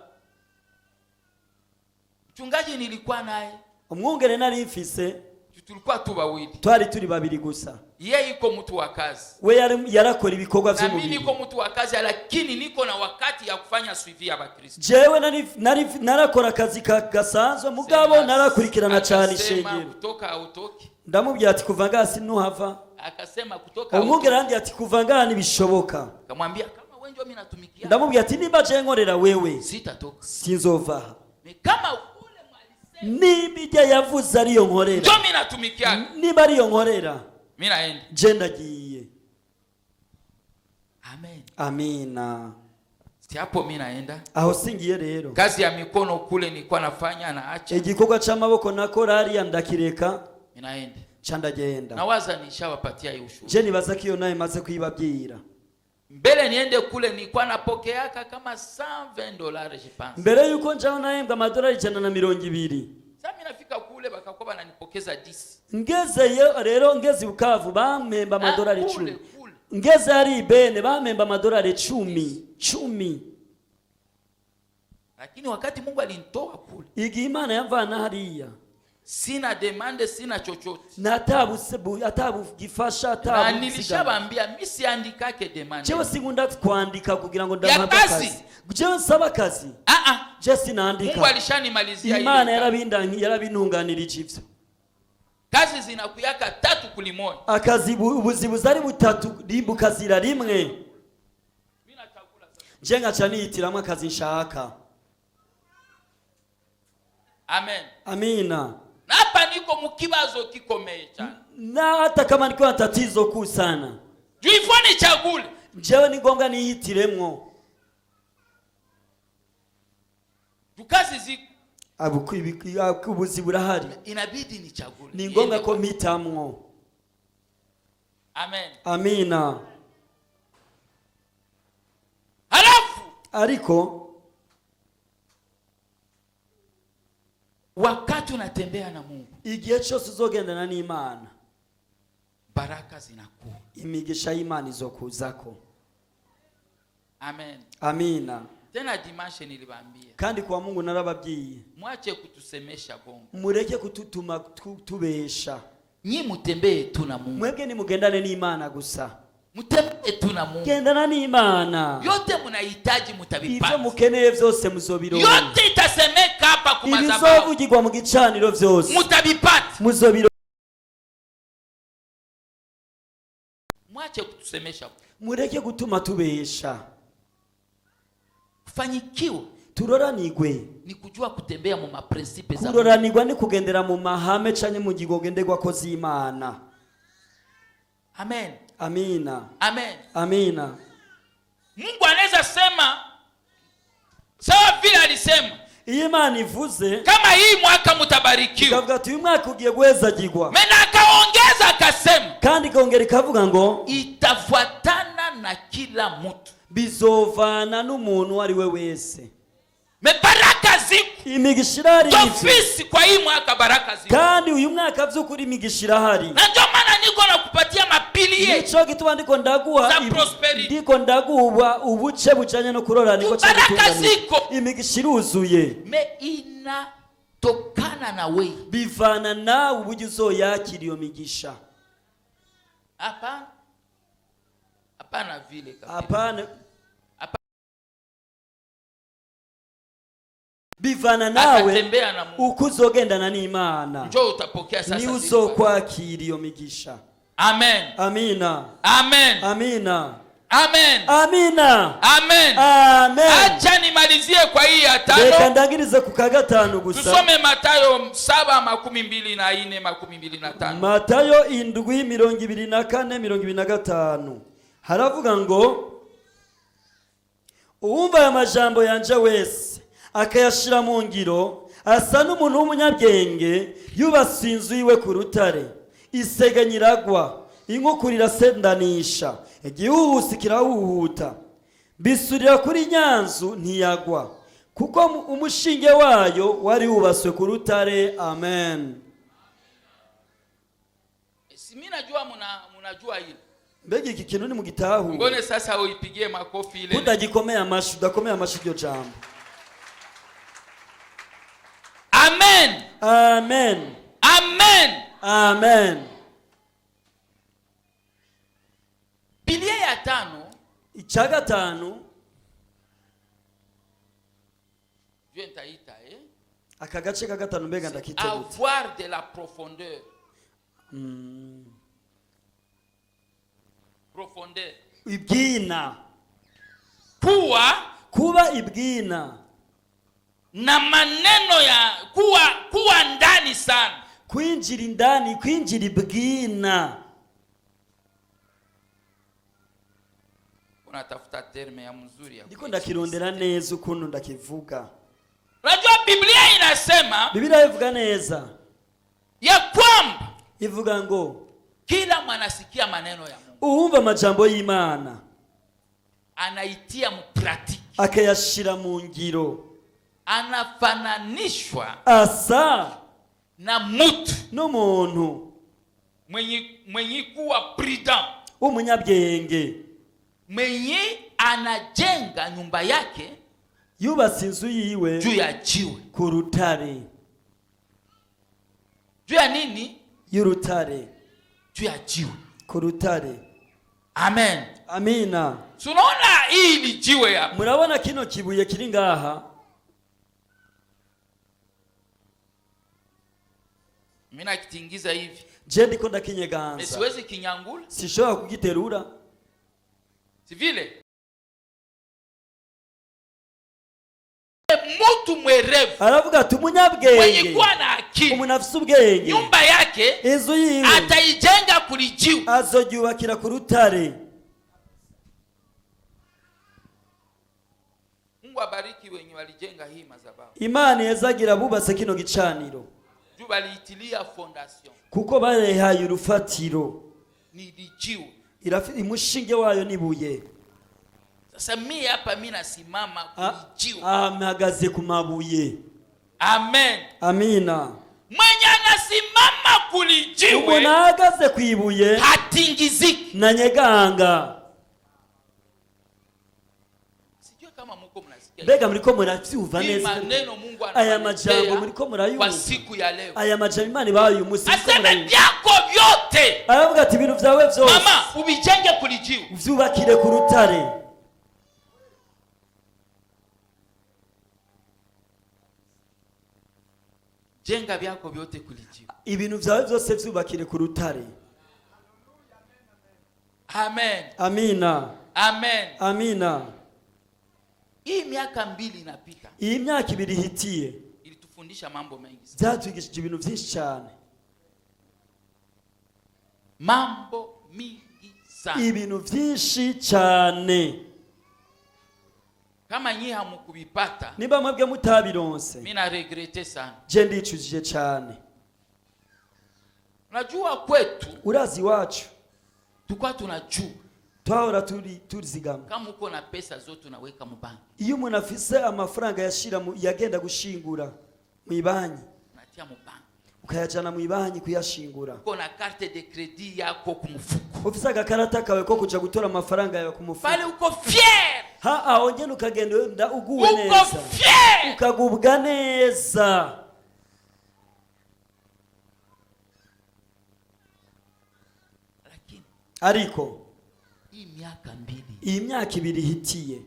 Mchungaji nilikuwa naye. Umwungere nari mfise, Tulikuwa tu wawili. Twari turi babiri gusa. Yeye iko mtu wa kazi. We yarakora ibikorwa Na mimi by'umubiri. niko mtu wa kazi, lakini niko na wakati ya kufanya suivi ya Bakristo. Jewe narakora akazi gasanzwe mugabo narakurikirana cyane Akasema ishengero. kutoka hautoki. Ndamubwira ati kuva ngaha sinuhava. Akasema kutoka Umwungere hautoki. arambwira ati kuva ngaha ntibishoboka. Akamwambia kama wewe ndio mimi natumikia. Ndamubwira ati nimba je nkorera wewe, Sitatoka. sinzova aha. Mais kama ule mwalisema Nimba ijya yavuze ariyo nkorera, ndio mimi natumikia. Nimba ariyo nkorera, Mimi naenda. je ndagiye. Amen. Amina. Si hapo mimi naenda. Aho singiye rero. Kazi ya mikono kule nilikuwa nafanya naacha. Igikorwa c'amaboko nakora hariya ndakireka. Mimi naenda. Ca ndagenda. Nawaza nishawapatia hiyo ushuhuda. Je nibaza ko iyo nawe maze kuyibabwira. Mbele niende kule nilikuwa napokeaka kama 120 dollars, je pense. Mbere yuko njaho nahembwa amadolari 120. Sasa mimi nafika kule bakakuwa bananipokeza 10. Ngezeyo rero, ngeze i Bukavu bampemba amadolari Ah, kule, 10. kule. Ngeze hari i Beni bampemba amadolari 10 10. Lakini wakati Mungu alinitoa kule, Igihe Imana yamvana hariya, sina demande, sina chochote. Atabugifasha Na atabu. nilishabambia mi siandikake demande. Jewe sinkunda kwandika kugira ngo ndahabwe kazi. akazi, jewe nsaba akazi. Ah ah. Je Mungu sinandika. alishanimalizia ile Imana kazi. Yarabintunganirije ivyo. Kazi zinakuyaka tatu kulimoja. Akazi ubuzibuzi ari butatu bukazira rimwe. Mimi nachagula sasa. Je nkaca nihitiramwo akazi nshaka. Amen. Amina. Na hapa niko mukibazo kikomeye cyane. Na hata kama nikiwa na tatizo kuu sana. Juu ifo nichagule. Jewe ni ngombwa nihitiremwo. Juu kazi ziko. Ubuzi burahari. Inabidi nichagule. Ni ngombwa Niende ko mpitamwo. Amen. Amina. Halafu Ariko wakati unatembea na Mungu, igihe cyose uzogendana n'Imana, baraka zinakuwa. Imigisha y'Imana izokuzako. Amen. Amina. Tena dimanche nilibambia, Kandi kwa Mungu narababwiye, mwache kutusemesha bongo. Mureke kututuma tubesha. Nyi mutembee tu na Mungu. Mwebwe nimugendane n'Imana gusa. Mutembee tu na Mungu. Gendana n'Imana. Yote mnahitaji Ibyo mutavipata. Mukeneye byose muzobironka. Yote itasemeka hapa kwa madhabahu. Ibizovugirwa mu gicaniro byose Mutavipata. muzobironka. Mwache kutusemesha. Mureke gutuma tubesha. Kufanyikiwa Turoranigwe. Ni kujua kutembea mu maprincipes za Mungu. Kuroranirwa ni kugendera mu mahame canke mu ngingo ngenderwako z'Imana. Amen. Amina. Amen. Amina. Mungu anaweza sema sawa vile alisema Iyo Imana ivuze kama hii mwaka mtabarikiwa. ikavuga ati uyu mwaka ugiye guhezagirwa, Mena akaongeza akasema kandi ikongera ikavuga ngo itafuatana na kila mtu. Bizovana n'umuntu uwo ari we wese. Mais baraka ziko. Imigisha irahari nivyo. D'office kwa hii mwaka baraka ziko. Kandi uyu mwaka vy'ukuri imigisha irahari. Na ndio maana niko nakupatia mapiliers Nico gituma ndiko ndaguha za prosperity. ndiko ndaguha ubuce bujanye no kuroranirwa canke Baraka gutunganirwa. ziko. Imigisha iruzuye. Mais inatokana na wewe. Bivana nawe uburyo uzoyakira iyo migisha. Hapana. Hapana vile kabisa. Hapana, bivana nawe Atatembea na Mungu. uko uzogendana n'Imana. Njoo utapokea sasa Ni zile baraka. uzokwakira iyo migisha. Amen. Amina. Amen. Amina. Amen. Amina. Amen. Amen. Acha nimalizie kwa hii ya Reka tano. ndangirize ku ka gatanu gusa. Tusome Mathayo 7:24 25. Matayo 7 24 25 haravuga ngo uwumva aya majambo yanje wese akayashira mu ngiro asa n'umuntu w'umunyabwenge yubatse inzu yiwe ku rutare. Isegenya iragwa, inkukura irasendanisha, igihuhusi kirahuhuta, bisurira kuri nyanzu ntiyagwa kuko umushinge wayo wari wubatswe ku rutare. Amen. Si mimi najua mnajua hili. Mbega iki kintu ni mugitahure? Mbone sasa uipigie makofi ile. Kudagikomeye amashi, udakomeye amashi iryo jambo. Amen. Amen. Amen. Amen. Pilier ya tano, Icya gatanu, je nitaita eh? Aka gace ka gatanu mbega ndakite gute? Avoir de la profondeur. Profondeur. Ibwina. Kuwa Kuba ibwina. Na maneno ya kuwa ndani sana. Kwinjira indani, kwinjira ibwina. Unatafuta terme ya mzuri ya Ndiko kuishi. ndakirondera neza ukuntu ndakivuga. Unajua Biblia inasema Bibiliya ivuga neza ya kwamba ivuga ngo kila mwanasikia maneno ya Mungu uwumva amajambo y'Imana Anaitia mu pratique. Akayashira mu ngiro. Anafananishwa Asa na mutu n'umuntu mwenye kuwa prudent, w'umunyabwenge, mwenye anajenga nyumba yake yubatse inzu yiwe juu ya jiwe. Ku rutare. Juu ya nini? Y'urutare. Juu ya jiwe. Ku rutare. Amen. Amina. Tunaona hii ni jiwe hapa. Murabona kino kibuye kiri ngaha. Mimi nakitingiza hivi. Je ndiko Mais ndakinyeganza. Siwezi kinyangula. Sishobora kugiterura. Si vile? Mtu mwerevu Aravuga ati mwenye umunyabwenge, kuwa na akili, umuntu afise ubwenge, nyumba yake inzu yiwe ataijenga kulijiwe. Azoryubakira ku rutare. Mungu abariki wenye walijenga hii madhabahu. Imana yazagira abubatse kino gicaniro. Juu waliitilia fondation. Kuko barehaye urufatiro. Ni lijiwe. Umushinge wayo nibuye. Sasa mi hapa mi nasimama kulijiwe. Ah, mpagaze ku mabuye. Amen. Amina. Mwenye anasimama kulijiwe Umuntu ahagaze ku ibuye hatingiziki. Nanyeganga. Sijui kama muko mnasikia. Mbega muriko muravyumva Hii neza? maneno Mungu Aya majambo anawaletea muriko murayumva? kwa siku ya leo. Aya majambo Imana ibaye uyu munsi muriko Aseme murayumva? vyako vyote. Aravuga ati ibintu vyawe vyose Mama, ubijenge kulijiwe. uvyubakire ku rutare. Jenga vyako vyote kulijiwe. Ibintu vyawe vyose vyubakire ku rutare. Amen. Amina. Amen. Amina. Hii miaka 2 inapita. Iyi myaka 2 ihitiye Ilitufundisha mambo mengi sana. Byatwigishije ibintu byinshi cyane. Mambo mingi sana. Ibintu byinshi cyane. Kama nyi hamukubipata, Niba mwebwe mutabironse, mimi na regrete sana. je ndicujije cyane. Unajua kwetu Urazi iwacu tulikuwa tunajua twahora turi tuzigama. Kama uko na pesa zote unaweka mu banki. Iyo umuntu afise amafaranga yashira yagenda gushingura mu ibanki, Unatia mu banki. Ukayajana mu ibanki kuyashingura. Uko na carte de crédit yako kumfuko. Ufise agakarata kawe ko kuja gutora amafaranga yawe ku mufuko. Pale uko fier. Ha, aho ngene ukagenda uguwe Uko neza. fier. Ukagubwa neza. Lakini Ariko hii miaka 2, iyi myaka 2 ihitiye,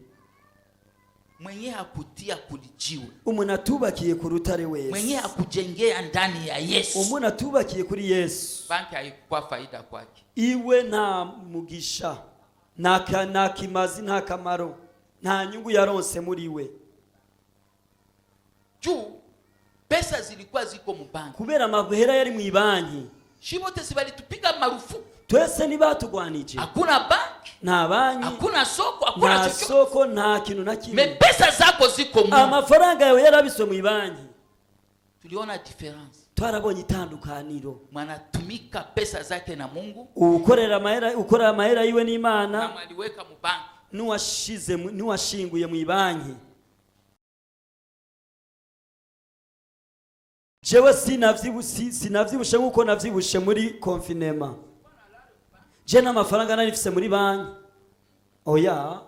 mwenye hakutia kulijiwe, umuntu atubakiye ku rutare wese, mwenye hakujengea ndani ya Yesu, umuntu atubakiye kuri Yesu, banki haikuwa faida kwake. Iwe nta mugisha, nta kimazi, nta kamaro, nta nyungu yaronse muri we. Juu pesa zilikuwa ziko mu banki, Kubera amahera yari mu ibanki, shibote si balitupiga marufuku. Twese ntibatugwanije. Hakuna banki, Nta banki, hakuna soko, hakuna nta chochote. soko, nta kintu na kimwe. Me pesa zako ziko mu. Amafaranga yawe yarabiswe mu ibanki. Tuliona difference. Twarabonye itandukaniro. Mwanatumika pesa zake na Mungu, Ukorera amahera, ukorera amahera yiwe n'Imana, na mwaliweka mu banki. N'uwashinguye mu ibanki. Jewe sinavyibushe nkuko navyibushe muri confinement. Je n'amafaranga nari mfise muri banki. Oya.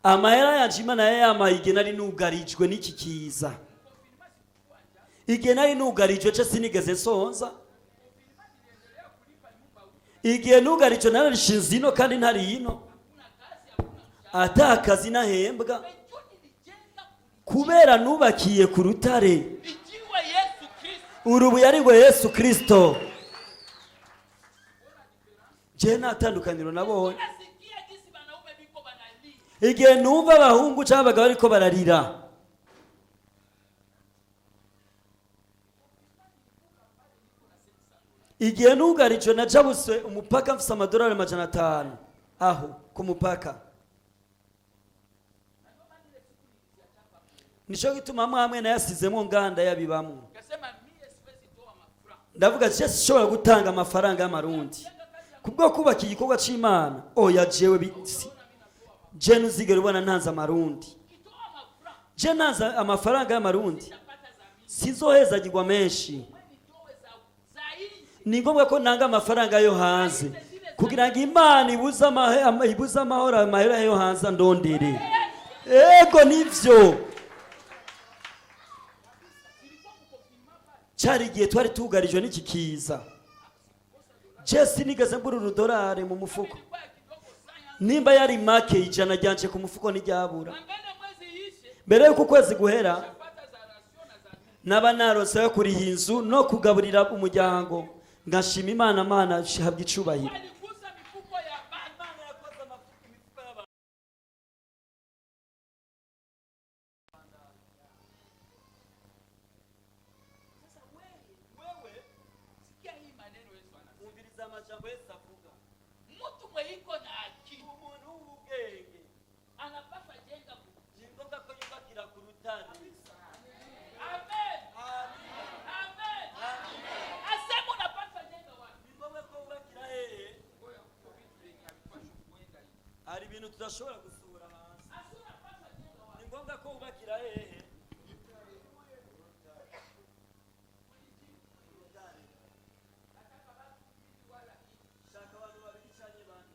Amahera yanje Imana yayampaye igihe nari nugarijwe n'iki kiza. Igihe nari nugarijwe ce sinigeze nsonza. Igihe nugarijwe nararishinze ino kandi ntari ino. Ata kazi nahembwa. Kubera nubakiye ku rutare. Ijiwe Yesu Kristo. Urubuye ari ngo Yesu Kristo. Je nta tandukaniro nabonye. Nasikia jinsi wanaume biko banalia. Igihe numva abahungu cyangwa abagabo ariko bararira. Igihe nugarijwe najabuse umupaka mfise amadolari 500 aho ku mupaka. Nico gituma amwe amwe nayasizemo nganda yabibamwo. Kasema mie siwezi toa mafranc. Ndavuga je sishobora gutanga amafaranga y'amarundi. Kubwo kubaka igikorwa c'Imana, oya, jewe je ntuzigera ubona ntanze amarundi. Je ntanze amafaranga y'amarundi sizohezagirwa menshi. Ni ngombwa ko nanga amafaranga yo hanze kugira ngo Imana ibuze amahoro amahera yo hanze andondere. Ego, nivyo. Cyari igihe twari tugarijwe n'iki kiza, je sinigeze mbura urudorari mu mufuko. Nimba yari make, 100 ryanje ku mufuko ntiryabura. Mbele mwezi ishe, Mbere y'uko ukwezi guhera, pata za ration na za naba narose yo kuriha inzu no kugaburira umuryango, ngashima Imana. Mana habwa icubahiro. Aligusa mifuko ya bantu. Sasa wewe sikia hii maneno Yesu anasema. Mtu mweiko na akili anapaswa jenga Amen. Amen. Asema unapaswa jenga wapi? Ngoja huko vitu vyenye havipaswi kuenda hivi. Hari ibintu tudashobora gusohora hanze. Asa unapaswa jenga wapi? Ni ngombwa ko wubakira hehe? Shaka abantu babiri canke bane.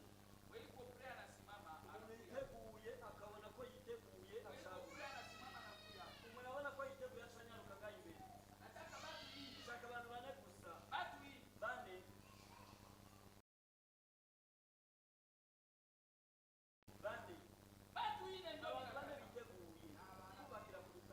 Weiko pre anasimama. Umuntu yiteguye akabona ko yiteguye ashaka. Pre anasimama na kuya. Umuntu abona ko yiteguye acanyaruka ngaho imbere. Nataka watu hii. Shaka abantu bane gusa. Watu hii. Bane. Bane. Watu hii ndio Abantu bane biteguye kubakira ku rutare.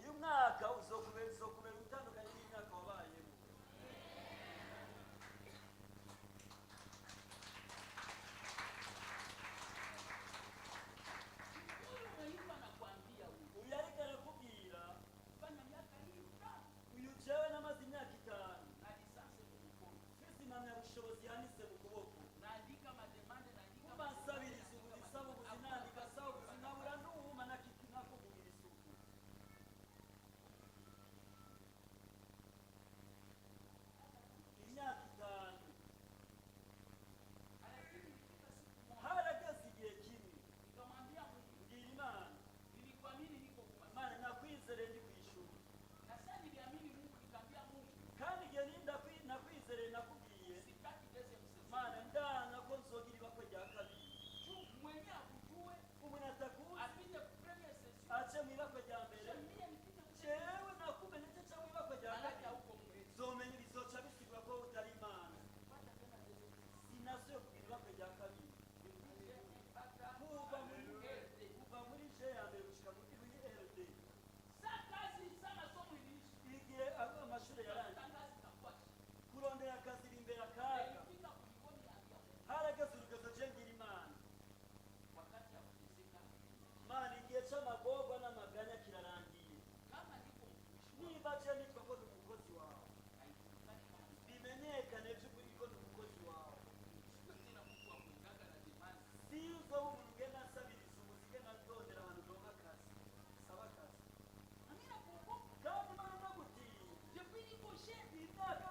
Uyu mwaka uzokubera utandukanye n'imyaka wabayemo. Huyu mwenyewe anakuambia huyu. Uyu ariko arakubwira. Fanya miaka hii tano Uyu jewe namaze imyaka 5 na licence mu mkono. mfise impamyabushobozi yanitse mu kuboko. Naandika mademande, naandika Kuba nsabiriza ubuzi, nsaba ubuzi, nandika saba ubuzi, nkabura n'uwuma nako kugira isuku. Imyaka 5. Lakini ilifika siku moja Harageze igihe kimwe nikamwambia Mungu, mbwira Imana, nilikuamini niko kwa Imana, nakwizereye ndi kw'ishuri. na sasa niliamini Mungu, nikamwambia Mungu, Kandi igihe nakwizereye nakubwiye, sitaki deuxième saison. Mana, ndanga ko nzogira ibakwe rya kabiri. Juu mwenye akujue Umuntu atakuzi apite première session. ace mu ibakwe rya mbere. Mie nipite Jewe nakumenye nce mu ibakwe rya malaki kabiri, huko mwezi. zomenya bizoca bisigura ko utari Imana. Pata tena deuxième session. Sinasuye kugira ibakwe rya kabiri. Mpaka Kuva muri RD. kuva muri J ya mbere gushika muri RD. Sa kazi sa masomo iliisha. Igihe amashuri yarangiye, Tangazi itakuwa shida. kurondera akazi biri imbere akaga. Nilifika kulikoni ya Mungu. Harageze urugezo je ngira Imana, Wakati ya kuteseka. Mana, igihe c'amagorwa n'amaganya kirarangiye. Kama niko mtumishi wako, Niba je nitwa ko ndi umukozi wawe, haijulikani kama ni bimenyekane by'ukuri ko ndi umukozi wawe. Sio tena mtu wa kuingaga na demande. Sinzo umuntu ugenda nsabiriza ubuzi, ugenda ndondera abantu ndonka akazi, saba akazi. Na mimi nakuogopa. Kandi Imana ndagutinya. Depuis niko jeune. Imyaka